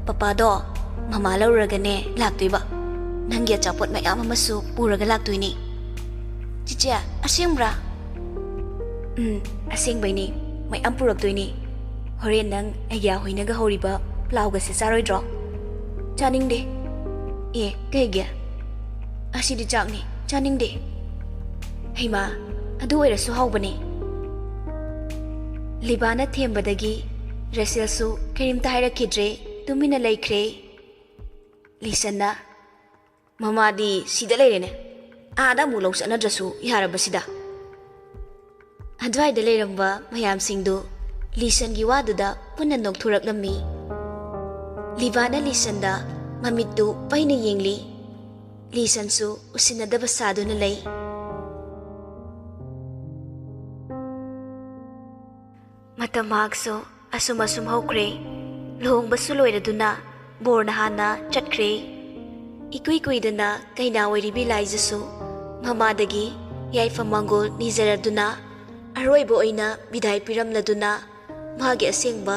ꯄꯄꯥꯗꯣ ꯃꯃꯥ ꯂꯧꯔꯒꯅꯦ ꯂꯥꯛꯇꯣꯏꯕ꯫ ꯅꯪꯒꯤ ꯑꯆꯥꯄꯣꯠ ꯃꯌꯥꯝ ꯑꯃꯁꯨ ꯄꯨꯔꯒ ꯂꯥꯛꯇꯣꯏꯅꯤ꯫ ꯆꯤꯆꯦ, ꯑꯁꯦꯡꯕ꯭ꯔꯥ? ꯎꯝ, ꯑꯁꯦꯡꯕꯩꯅꯤ꯫ ꯃꯌꯥꯝ ꯄꯨꯔꯛꯇꯣꯏꯅꯤ꯫ ꯍꯣꯔꯦꯟ ꯅꯪ ꯑꯩꯒꯤ ꯍꯣꯏꯅꯒ ꯍꯧꯔꯤꯕ ꯄ꯭ꯂꯥꯎꯒꯁꯦ ꯆꯥꯔꯣꯏꯗ꯭ꯔꯣ? ꯆꯥꯅꯤꯡꯗꯦ꯫ ꯑꯦ, ꯀꯩꯒꯤ? ꯑꯁꯤꯗꯤ ꯆꯥꯛꯅꯤ, ꯆꯥꯅꯤꯡꯗꯦ꯫ ꯍꯩꯃꯥ, ꯑꯗꯨ ꯑꯣꯏꯔꯁꯨ ꯍꯥꯎꯕꯅꯦ꯫ ꯂꯤꯕꯥꯅ ꯊꯦꯝꯕꯗꯒꯤ ꯔꯁꯦꯜꯁꯨ ꯀꯔꯤꯝꯇ ꯍꯥꯏꯔꯛꯈꯤꯗ꯭ꯔꯦ, ꯇꯨꯃꯤꯟꯅ ꯂꯩꯈ꯭ꯔꯦ꯫ ꯂꯤꯁꯟꯅ, "ꯃꯃꯥꯗꯤ ꯁꯤꯗ ꯂꯩꯔꯦꯅꯦ, ꯑꯥꯗ ꯑꯃꯨꯛ ꯂꯧ ꯆꯠꯅꯗ꯭ꯔꯁꯨ ꯌꯥꯔꯕꯁꯤꯗ?" ꯑꯗꯨꯋꯥꯏꯗ ꯂꯩꯔꯝꯕ ꯃꯌꯥꯝꯁꯤꯡꯗꯨ ꯂꯤꯁꯟꯒꯤ ꯋꯥꯗꯨꯗ ꯄꯨꯟꯅ ꯅꯣꯛꯊꯣꯔꯛꯂꯝꯃꯤ꯫ ꯂꯤꯕꯥꯅ ꯂꯤꯁꯟꯗ ꯃꯃꯤꯠꯇꯨ ꯄꯩꯅ ꯌꯦꯡꯂꯤ꯫ ꯂꯤꯁꯟꯁꯨ ꯎꯁꯤꯟꯅꯗꯕ ꯁꯥꯗꯨꯅ ꯂꯩ꯫ ꯃꯇꯝ ꯃꯍꯥꯛꯁꯨ ꯑꯁꯨꯝ ꯑꯁꯨꯝ ꯍꯧꯈ꯭ꯔꯦ꯫ ꯂꯨꯍꯣꯡꯕꯁꯨ ꯂꯣꯏꯔꯗꯨꯅ ꯕꯣꯔꯅ ꯍꯥꯟꯅ ꯆꯠꯈ꯭ꯔꯦ꯫ ꯏꯀꯨꯏ ꯀꯨꯏꯗꯅ ꯀꯩꯅꯥ ꯑꯣꯏꯔꯤꯕꯤ ꯂꯥꯏꯖꯁꯨ ꯃꯃꯥꯗꯒꯤ ꯌꯥꯏꯐ ꯃꯪꯒꯣꯜ ꯅꯤꯖꯔꯗꯨꯅ ꯑꯔꯣꯏꯕ ꯑꯣꯏꯅ ꯕꯤꯗꯥꯏ ꯄꯤꯔꯝꯂꯗꯨꯅ ꯃꯥꯒꯤ ꯑꯁꯦꯡꯕ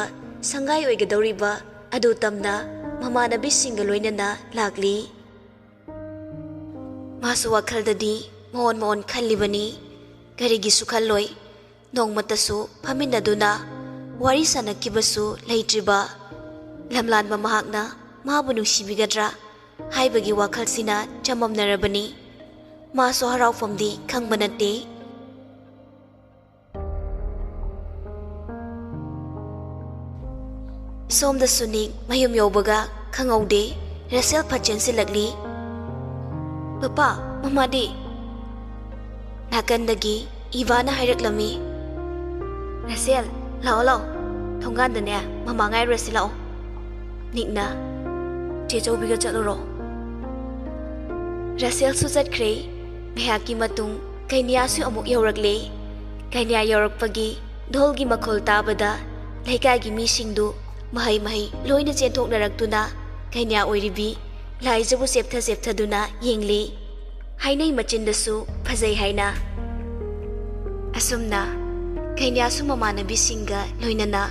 ꯁꯪꯒꯥꯏ ꯑꯣꯏꯒꯗꯧꯔꯤꯕ ꯑꯗꯨ ꯇꯝꯅ ꯃꯃꯥꯟꯅꯕꯤꯁꯤꯡꯒ ꯂꯣꯏꯅꯅ ꯂꯥꯛꯂꯤ꯫ ꯃꯥꯁꯨ ꯋꯥꯈꯜꯗꯗꯤ ꯃꯑꯣꯟ ꯃꯑꯣꯟ ꯈꯜꯂꯤꯕꯅꯤ꯫ ꯀꯔꯤꯒꯤꯁꯨ ꯈꯜꯂꯣꯏ꯫ ꯅꯣꯡꯃꯇꯁꯨ ꯐꯝꯃꯤꯟꯅꯗꯨꯅ ꯋꯥꯔꯤ ꯁꯥꯟꯅꯈꯤꯕꯁꯨ ꯂꯩꯇ꯭ꯔꯤꯕ꯫ ꯂꯝꯂꯥꯟꯕ ꯃꯍꯥꯛꯅ ꯃꯥꯕꯨ ꯅꯨꯡꯁꯤꯕꯤꯒꯗ꯭ꯔꯥ ꯍꯥꯏꯕꯒꯤ ꯋꯥꯈꯜꯁꯤꯅ ꯆꯃꯝꯅꯔꯕꯅꯤ꯫ ꯃꯥꯁꯨ ꯍꯔꯥꯎꯐꯝꯗꯤ ꯈꯪꯕ ꯅꯠꯇꯦ꯫ ꯁꯣꯝꯗ ꯁꯨꯅꯤꯛ ꯃꯌꯨꯝ ꯌꯧꯕꯒ ꯈꯪꯍꯧꯗꯦ, ꯔꯁꯦꯜ ꯐꯠ ꯆꯦꯟꯁꯤꯜꯂꯛꯂꯤ꯫ "ꯄꯄꯥ, ꯃꯃꯥꯗꯤ?" ꯅꯥꯀꯟꯗꯒꯤ ꯏꯚꯥꯅ ꯍꯥꯏꯔꯛꯂꯝꯃꯤ꯫ "ꯔꯁꯦꯜ, ꯂꯥꯛꯑꯣ, ꯂꯥꯛꯑꯣ, ꯊꯣꯡꯒꯥꯟꯗꯅꯦ ꯃꯃꯥ ꯉꯥꯏꯔꯨꯔꯁꯤ ꯂꯥꯛꯑꯣ꯫" ꯅꯤꯛꯅ, "ꯆꯦ ꯆꯧꯕꯤꯒ ꯆꯠꯂꯨꯔꯣ꯫" ꯔꯁꯦꯜꯁꯨ ꯆꯠꯈ꯭ꯔꯦ꯫ ꯉꯥꯏꯍꯥꯛꯀꯤ ꯃꯇꯨꯡ ꯀꯩꯅ꯭ꯌꯥꯁꯨ ꯑꯃꯨꯛ ꯌꯧꯔꯛꯂꯦ꯫ ꯀꯩꯅ꯭ꯌꯥ ꯌꯧꯔꯛꯄꯒꯤ ꯙꯣꯜꯒꯤ ꯃꯈꯣꯜ ꯇꯥꯕꯗ ꯂꯩꯀꯥꯏꯒꯤ ꯃꯤꯁꯤꯡꯗꯨ ꯃꯍꯩ ꯃꯍꯩ ꯂꯣꯏꯅ ꯆꯦꯟꯊꯣꯛꯅꯔꯛꯇꯨꯅ ꯀꯩꯅ꯭ꯌꯥ ꯑꯣꯏꯔꯤꯕꯤ ꯂꯥꯏꯖꯕꯨ ꯆꯦꯞꯊ ꯆꯦꯞꯊꯗꯨꯅ ꯌꯦꯡꯂꯤ꯫ ꯍꯥꯏꯅꯩ ꯃꯆꯤꯟꯗꯁꯨ ꯐꯖꯩ ꯍꯥꯏꯅ꯫ ꯑꯁꯨꯝꯅ ꯀꯩꯅ꯭ꯌꯥꯁꯨ ꯃꯃꯥꯟꯅꯕꯤꯁꯤꯡꯒ ꯂꯣꯏꯅꯅ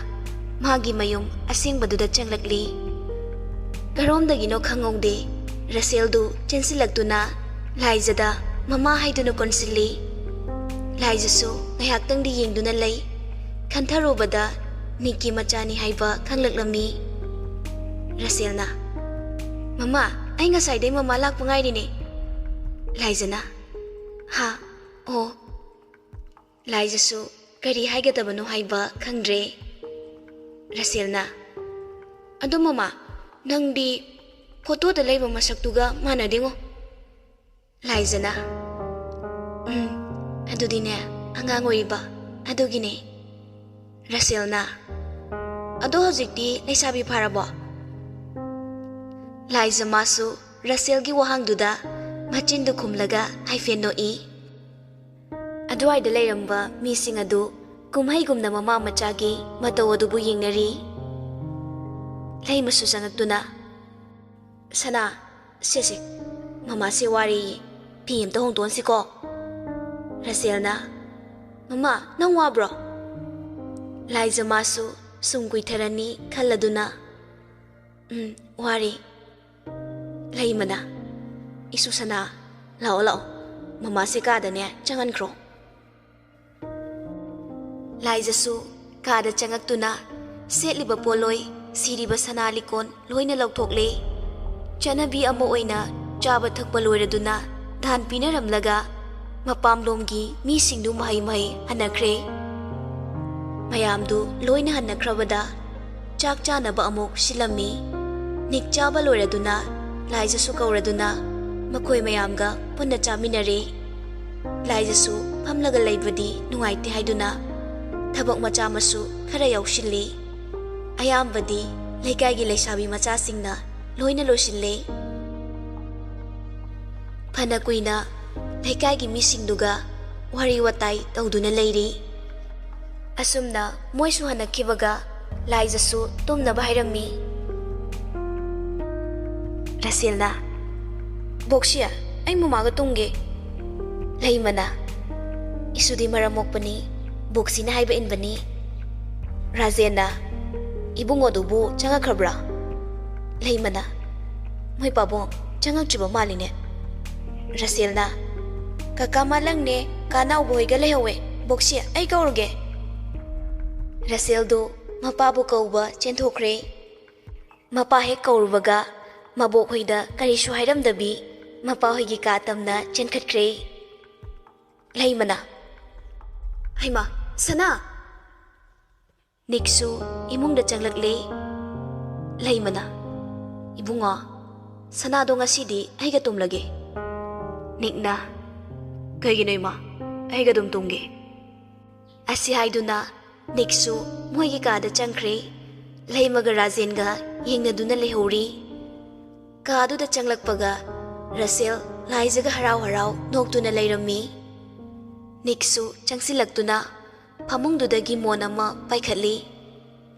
ꯃꯥꯒꯤ ꯃꯌꯨꯝ ꯑꯁꯦꯡꯕꯗꯨꯗ ꯆꯪꯂꯛꯂꯤ꯫ ꯀꯔꯣꯝꯗꯒꯤꯅꯣ ꯈꯪꯍꯧꯗꯦ, ꯔꯁꯦꯜꯗꯨ ꯆꯦꯟꯁꯤꯜꯂꯛꯇꯨꯅ ꯂꯥꯏꯖꯗ ꯃꯃꯥ ꯍꯥꯏꯗꯨꯅ ꯀꯣꯟꯁꯤꯜꯂꯤ꯫ ꯂꯥꯏꯖꯁꯨ ꯉꯥꯏꯍꯥꯛꯇꯪꯗꯤ ꯌꯦꯡꯗꯨꯅ ꯂꯩ꯫ ꯈꯟꯊꯔꯨꯕꯗ ꯅꯤꯛꯀꯤ ꯃꯆꯥꯅꯤ ꯍꯥꯏꯕ ꯈꯪꯂꯛꯂꯝꯃꯤ꯫ ꯔꯁꯦꯜꯅ, "ꯃꯃꯥ, ꯑꯩ ꯉꯁꯥꯏꯗꯩ ꯃꯃꯥ ꯂꯥꯛꯄ ꯉꯥꯏꯔꯤꯅꯦ꯫" ꯂꯥꯏꯖꯅ, "ꯍꯥ? ꯑꯣ꯫" ꯂꯥꯏꯖꯁꯨ ꯀꯔꯤ ꯍꯥꯏꯒꯗꯕꯅꯣ ꯍꯥꯏꯕ ꯈꯪꯗ꯭ꯔꯦ꯫ ꯔꯁꯦꯜꯅ, "ꯑꯗꯣ ꯃꯃꯥ, ꯅꯪꯗꯤ ꯐꯣꯇꯣꯗ ꯂꯩꯕ ꯃꯁꯛꯇꯨꯒ ꯃꯥꯟꯅꯗꯦꯉꯣ꯫" ꯂꯥꯏꯖꯅ, "ꯎꯝ, ꯑꯗꯨꯗꯤꯅꯦ, ꯑꯉꯥꯡ ꯑꯣꯏꯔꯤꯕ ꯑꯗꯨꯒꯤꯅꯦ꯫" ꯔꯁꯦꯜꯅ, "ꯑꯗꯣ ꯍꯧꯖꯤꯛꯇꯤ ꯂꯩꯁꯥꯕꯤ ꯐꯥꯔꯕꯣ?" ꯂꯥꯏꯖ ꯃꯥꯁꯨ ꯔꯁꯦꯜꯒꯤ ꯋꯥꯍꯪꯗꯨꯗ ꯃꯆꯤꯟꯗꯨ ꯈꯨꯝꯂꯒ ꯍꯥꯏꯐꯦꯠ ꯅꯣꯛꯏ꯫ ꯑꯗꯨꯋꯥꯏꯗ ꯂꯩꯔꯝꯕ ꯃꯤꯁꯤꯡ ꯑꯗꯨ ꯀꯨꯝꯍꯩꯒꯨꯝꯅ ꯃꯃꯥ ꯃꯆꯥꯒꯤ ꯃꯇꯧ ꯑꯗꯨꯕꯨ ꯌꯦꯡꯅꯔꯤ꯫ ꯂꯩꯃꯁꯨ ꯆꯪꯉꯛꯇꯨꯅ, "ꯁꯅꯥ, ꯁꯦ ꯁꯦ, ꯃꯃꯥꯁꯦ ꯋꯥꯔꯦꯌꯦ, ꯐꯤ ꯑꯝꯇ ꯍꯣꯡꯗꯣꯛꯍꯟꯁꯤꯀꯣ꯫" ꯔꯁꯦꯜꯅ, "ꯃꯃꯥ, ꯅꯪ ꯋꯥꯕ꯭ꯔꯣ?" ꯂꯥꯏꯖ ꯃꯥꯁꯨ ꯁꯨꯝ ꯀꯨꯏꯊꯔꯅꯤ ꯈꯜꯂꯗꯨꯅ, "ꯎꯝ, ꯋꯥꯔꯦ꯫" ꯂꯩꯃꯅ, "ꯏꯁꯨ ꯁꯅꯥ, ꯂꯥꯛꯑꯣ ꯂꯥꯛꯑꯣ, ꯃꯃꯥꯁꯦ ꯀꯥꯗꯅꯦ ꯆꯪꯍꯟꯈ꯭ꯔꯣ꯫" ꯂꯥꯏꯖꯁꯨ ꯀꯥꯗ ꯆꯪꯉꯛꯇꯨꯅ ꯁꯦꯠꯂꯤꯕ ꯄꯣꯠꯂꯣꯏ, ꯁꯤꯔꯤꯕ ꯁꯅꯥ ꯂꯤꯀꯣꯟ ꯂꯣꯏꯅ ꯂꯧꯊꯣꯛꯂꯦ꯫ ꯆꯠꯅꯕꯤ ꯑꯃ ꯑꯣꯏꯅ ꯆꯥꯕ ꯊꯛꯄ ꯂꯣꯏꯔꯗꯨꯅ ꯗꯥꯟ ꯄꯤꯅꯔꯝꯂꯒ ꯃꯄꯥꯝꯂꯣꯝꯒꯤ ꯃꯤꯁꯤꯡꯗꯨ ꯃꯍꯩ ꯃꯍꯩ ꯍꯟꯅꯈ꯭ꯔꯦ꯫ ꯃꯌꯥꯝꯗꯨ ꯂꯣꯏꯅ ꯍꯟꯅꯈ꯭ꯔꯕꯗ ꯆꯥꯛ ꯆꯥꯅꯕ ꯑꯃꯨꯛ ꯁꯤꯜꯂꯝꯃꯤ꯫ ꯅꯤꯛ ꯆꯥꯕ ꯂꯣꯏꯔꯗꯨꯅ ꯂꯥꯏꯖꯁꯨ ꯀꯧꯔꯗꯨꯅ ꯃꯈꯣꯏ ꯃꯌꯥꯝꯒ ꯄꯨꯟꯅ ꯆꯥꯃꯤꯟꯅꯔꯦ꯫ ꯂꯥꯏꯖꯁꯨ ꯐꯝꯂꯒ ꯂꯩꯕꯗꯤ ꯅꯨꯡꯉꯥꯏꯇꯦ ꯍꯥꯏꯗꯨꯅ ꯊꯕꯛ ꯃꯆꯥ ꯃꯁꯨ ꯈꯔ ꯌꯥꯎꯁꯤꯜꯂꯤ꯫ ꯑꯌꯥꯝꯕꯗꯤ ꯂꯩꯀꯥꯏꯒꯤ ꯂꯩꯁꯥꯕꯤ ꯃꯆꯥꯁꯤꯡꯅ ꯂꯣꯏꯅ ꯂꯣꯏꯁꯤꯜꯂꯦ꯫ ꯐꯅ ꯀꯨꯏꯅ ꯂꯩꯀꯥꯏꯒꯤ ꯃꯤꯁꯤꯡꯗꯨꯒ ꯋꯥꯔꯤ ꯋꯥꯇꯥꯏ ꯇꯧꯗꯨꯅ ꯂꯩꯔꯤ꯫ ꯑꯁꯨꯝꯅ ꯃꯣꯏꯁꯨ ꯍꯟꯅꯈꯤꯕꯒ ꯂꯥꯏꯖꯁꯨ ꯇꯨꯝꯅꯕ ꯍꯥꯏꯔꯝꯃꯤ꯫ ꯔꯁꯦꯜꯅ, "ꯕꯣꯛꯁꯤ, ꯑꯩ ꯃꯃꯥꯒ ꯇꯨꯝꯒꯦ꯫" ꯂꯩꯃꯅ, "ꯏꯁꯨꯗꯤ ꯃꯔꯝ ꯃꯣꯛꯄꯅꯤ, ꯕꯣꯛꯁꯤꯅ ꯍꯥꯏꯕ ꯏꯟꯕꯅꯤ꯫ ꯔꯥꯖꯦꯟꯅ, "ꯏꯕꯨꯡꯉꯣꯗꯨꯕꯨ ꯆꯪꯉꯛꯈ꯭ꯔꯕ꯭ꯔꯥ?" ꯂꯩꯃꯅ, "ꯃꯣꯏ ꯄꯥꯕꯨꯡ ꯆꯪꯉꯛꯇ꯭ꯔꯤꯕ ꯃꯥꯜꯂꯤꯅꯦ꯫" ꯔꯁꯦꯜꯅ, "ꯀꯀꯥ ꯃꯥꯂꯪꯅꯦ, ꯀꯥ ꯅꯥꯎꯕ ꯍꯣꯏꯒ ꯂꯩꯍꯧꯋꯦ꯫ ꯕꯣꯛꯁꯤ, ꯑꯩ ꯀꯧꯔꯒꯦ꯫" ꯔꯁꯦꯜꯗꯨ ꯃꯄꯥꯕꯨ ꯀꯧꯕ ꯆꯦꯟꯊꯣꯛꯈ꯭ꯔꯦ꯫ ꯃꯄꯥ ꯍꯦꯛ ꯀꯧꯔꯨꯕꯒ ꯃꯕꯣꯛ ꯍꯣꯏꯗ ꯀꯔꯤꯁꯨ ꯍꯥꯏꯔꯝꯗꯕꯤ ꯃꯄꯥ ꯍꯣꯏꯒꯤ ꯀꯥ ꯇꯝꯅ ꯆꯦꯟꯈꯠꯈ꯭ꯔꯦ꯫ ꯂꯩꯃꯅ, "ꯍꯩꯃꯥ, ꯁꯅꯥ!" ꯅꯤꯛꯁꯨ ꯏꯃꯨꯡꯗ ꯆꯪꯂꯛꯂꯦ꯫ ꯂꯩꯃꯅ, "ꯏꯕꯨꯡꯉꯣ, ꯁꯅꯥꯗꯣ ꯉꯁꯤꯗꯤ ꯑꯩꯒ ꯇꯨꯝꯂꯒꯦ꯫" ꯅꯤꯛꯅ, "ꯀꯩꯒꯤꯅꯣ ꯏꯃꯥ? ꯑꯩꯒ ꯑꯗꯨꯝ ꯇꯨꯝꯒꯦ꯫" ꯑꯁꯤ ꯍꯥꯏꯗꯨꯅ ꯅꯤꯛꯁꯨ ꯃꯣꯏꯒꯤ ꯀꯥꯗ ꯆꯪꯈ꯭ꯔꯦ꯫ ꯂꯩꯃꯒ ꯔꯥꯖꯦꯟꯒ ꯌꯦꯡꯅꯗꯨꯅ ꯂꯩꯍꯧꯔꯤ꯫ ꯀꯥꯗꯨꯗ ꯆꯪꯂꯛꯄꯒ ꯔꯁꯦꯜ ꯂꯥꯏꯖꯒ ꯍꯔꯥꯎ ꯍꯔꯥꯎ ꯅꯣꯛꯇꯨꯅ ꯂꯩꯔꯝꯃꯤ꯫ ꯅꯤꯛꯁꯨ ꯆꯪꯁꯤꯜꯂꯛꯇꯨꯅ ꯐꯃꯨꯡꯗꯨꯗꯒꯤ ꯃꯣꯟ ꯑꯃ ꯄꯥꯏꯈꯠꯂꯤ꯫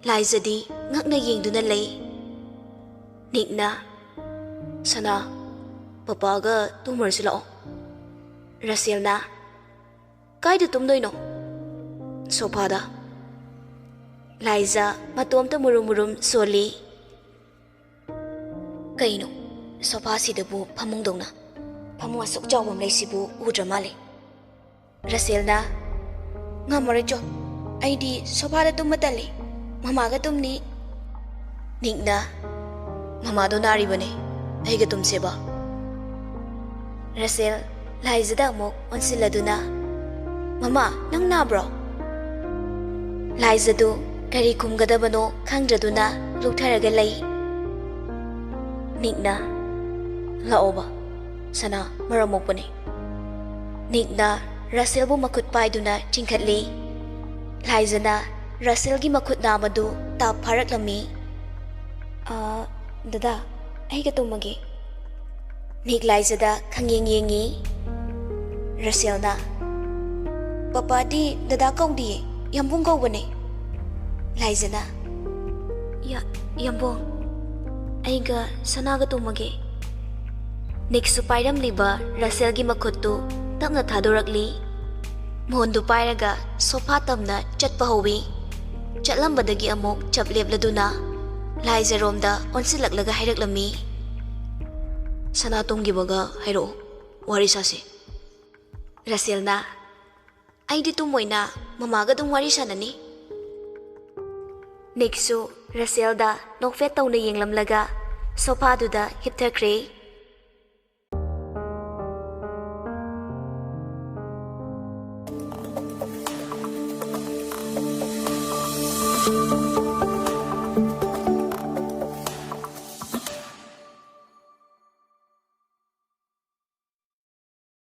ꯂꯥꯏꯖꯗꯤ ꯉꯛꯅ ꯌꯦꯡꯗꯨꯅ ꯂꯩ꯫ ꯅꯤꯛꯅ, "ꯁꯅꯥ, ꯄꯄꯥꯒ ꯇꯨꯝꯃꯔꯁꯤ ꯂꯥꯛꯑꯣ꯫" ꯔꯁꯦꯜꯅ, "ꯀꯥꯏꯗ ꯇꯨꯝꯗꯣꯏꯅꯣ?" "ꯁꯣꯐꯥꯗ꯫" ꯂꯥꯏꯖ ꯃꯇꯣꯝꯇ ꯃꯨꯔꯨꯝ ꯃꯨꯔꯨꯝ ꯁꯣꯜꯂꯤ꯫ "ꯀꯩꯅꯣ, ꯁꯣꯐꯥꯁꯤꯗꯕꯨ ꯐꯃꯨꯡꯗꯧꯅ? ꯐꯃꯨꯡ ꯑꯁꯨꯛ ꯆꯥꯎꯕ ꯑꯃ ꯂꯩꯁꯤꯕꯨ ꯎꯗ꯭ꯔ ꯃꯥꯜꯂꯦ꯫" ꯔꯁꯦꯜꯅ, "ꯉꯝꯃꯔꯣꯏ ꯆꯣ, ꯑꯩꯗꯤ ꯁꯣꯐꯥꯗ ꯇꯨꯝꯕ ꯇꯜꯂꯤ, ꯃꯃꯥꯒ ꯇꯨꯝꯅꯤ꯫" ꯅꯤꯛꯅ, "ꯃꯃꯥꯗꯣ ꯅꯥꯔꯤꯕꯅꯦ, ꯑꯩꯒ ꯇꯨꯝꯁꯦꯕ꯫" ꯔꯁꯦꯜ ꯂꯥꯏꯖꯗ ꯑꯃꯨꯛ ꯑꯣꯟꯁꯤꯜꯂꯗꯨꯅ, "ꯃꯃꯥ, ꯅꯪ ꯅꯥꯕ꯭ꯔꯣ?" ꯂꯥꯏꯖꯗꯨ ꯀꯔꯤ ꯈꯨꯝꯒꯗꯕꯅꯣ ꯈꯪꯗ꯭ꯔꯗꯨꯅ ꯂꯨꯞꯊꯔꯒ ꯂꯩ꯫ ꯅꯤꯛꯅ, "ꯂꯥꯛꯑꯣꯕ, ꯁꯅꯥ, ꯃꯔꯝ ꯃꯣꯛꯄꯅꯤ꯫" ꯅꯤꯛꯅ ꯔꯁꯦꯜꯕꯨ ꯃꯈꯨꯠ ꯄꯥꯏꯗꯨꯅ ꯆꯤꯡꯈꯠꯂꯤ꯫ ꯂꯥꯏꯖꯅ ꯔꯁꯦꯜꯒꯤ ꯃꯈꯨꯠ ꯅꯥꯕꯗꯨ ꯇꯥꯞ ꯐꯥꯔꯛꯂꯝꯃꯤ꯫ "ꯑ, ꯗꯗꯥ, ꯑꯩꯒ ꯇꯨꯝꯃꯒꯦ꯫" ꯅꯤꯛ ꯂꯥꯏꯖꯗ ꯈꯪꯌꯦꯡ ꯌꯦꯡꯉꯤ꯫ ꯔꯁꯦꯜꯅ, "ꯄꯄꯥꯗꯤ ꯗꯗꯥ ꯀꯧꯗꯤꯌꯦ, ꯌꯥꯝꯕꯨꯡ ꯀꯧꯕꯅꯦ꯫" ꯂꯥꯏꯖꯅ, "ꯌꯥ-, ꯌꯥꯝꯕꯨꯡ, ꯑꯩꯒ ꯁꯅꯥꯒ ꯇꯨꯝꯃꯒꯦ꯫" ꯅꯤꯛꯁꯨ ꯄꯥꯏꯔꯝꯂꯤꯕ ꯔꯁꯦꯜꯒꯤ ꯃꯈꯨꯠꯇꯨ ꯇꯞꯅ ꯊꯥꯗꯣꯔꯛꯂꯤ꯫ ꯃꯣꯟꯗꯨ ꯄꯥꯏꯔꯒ ꯁꯣꯐꯥ ꯇꯝꯅ ꯆꯠꯄ ꯍꯧꯏ꯫ ꯆꯠꯂꯝꯕꯗꯒꯤ ꯑꯃꯨꯛ ꯆꯞ ꯂꯦꯞꯂꯗꯨꯅ ꯂꯥꯏꯖꯔꯣꯝꯗ ꯑꯣꯟꯁꯤꯜꯂꯛꯂꯒ ꯍꯥꯏꯔꯛꯂꯝꯃꯤ, "ꯁꯅꯥ ꯇꯨꯝꯈꯤꯕꯒ ꯍꯥꯏꯔꯛꯑꯣ, ꯋꯥꯔꯤ ꯁꯥꯁꯤ꯫" ꯔꯁꯦꯜꯅ, "ꯑꯩꯗꯤ ꯇꯨꯝꯃꯣꯏꯅ, ꯃꯃꯥꯒ ꯑꯗꯨꯝ ꯋꯥꯔꯤ ꯁꯥꯟꯅꯅꯤ꯫" ꯅꯤꯛꯁꯨ ꯔꯁꯦꯜꯗ ꯅꯣꯛꯐꯦꯠ ꯇꯧꯅ ꯌꯦꯡꯂꯝꯂꯒ ꯁꯣꯐꯥꯗꯨꯗ ꯍꯤꯞꯊꯈ꯭ꯔꯦ꯫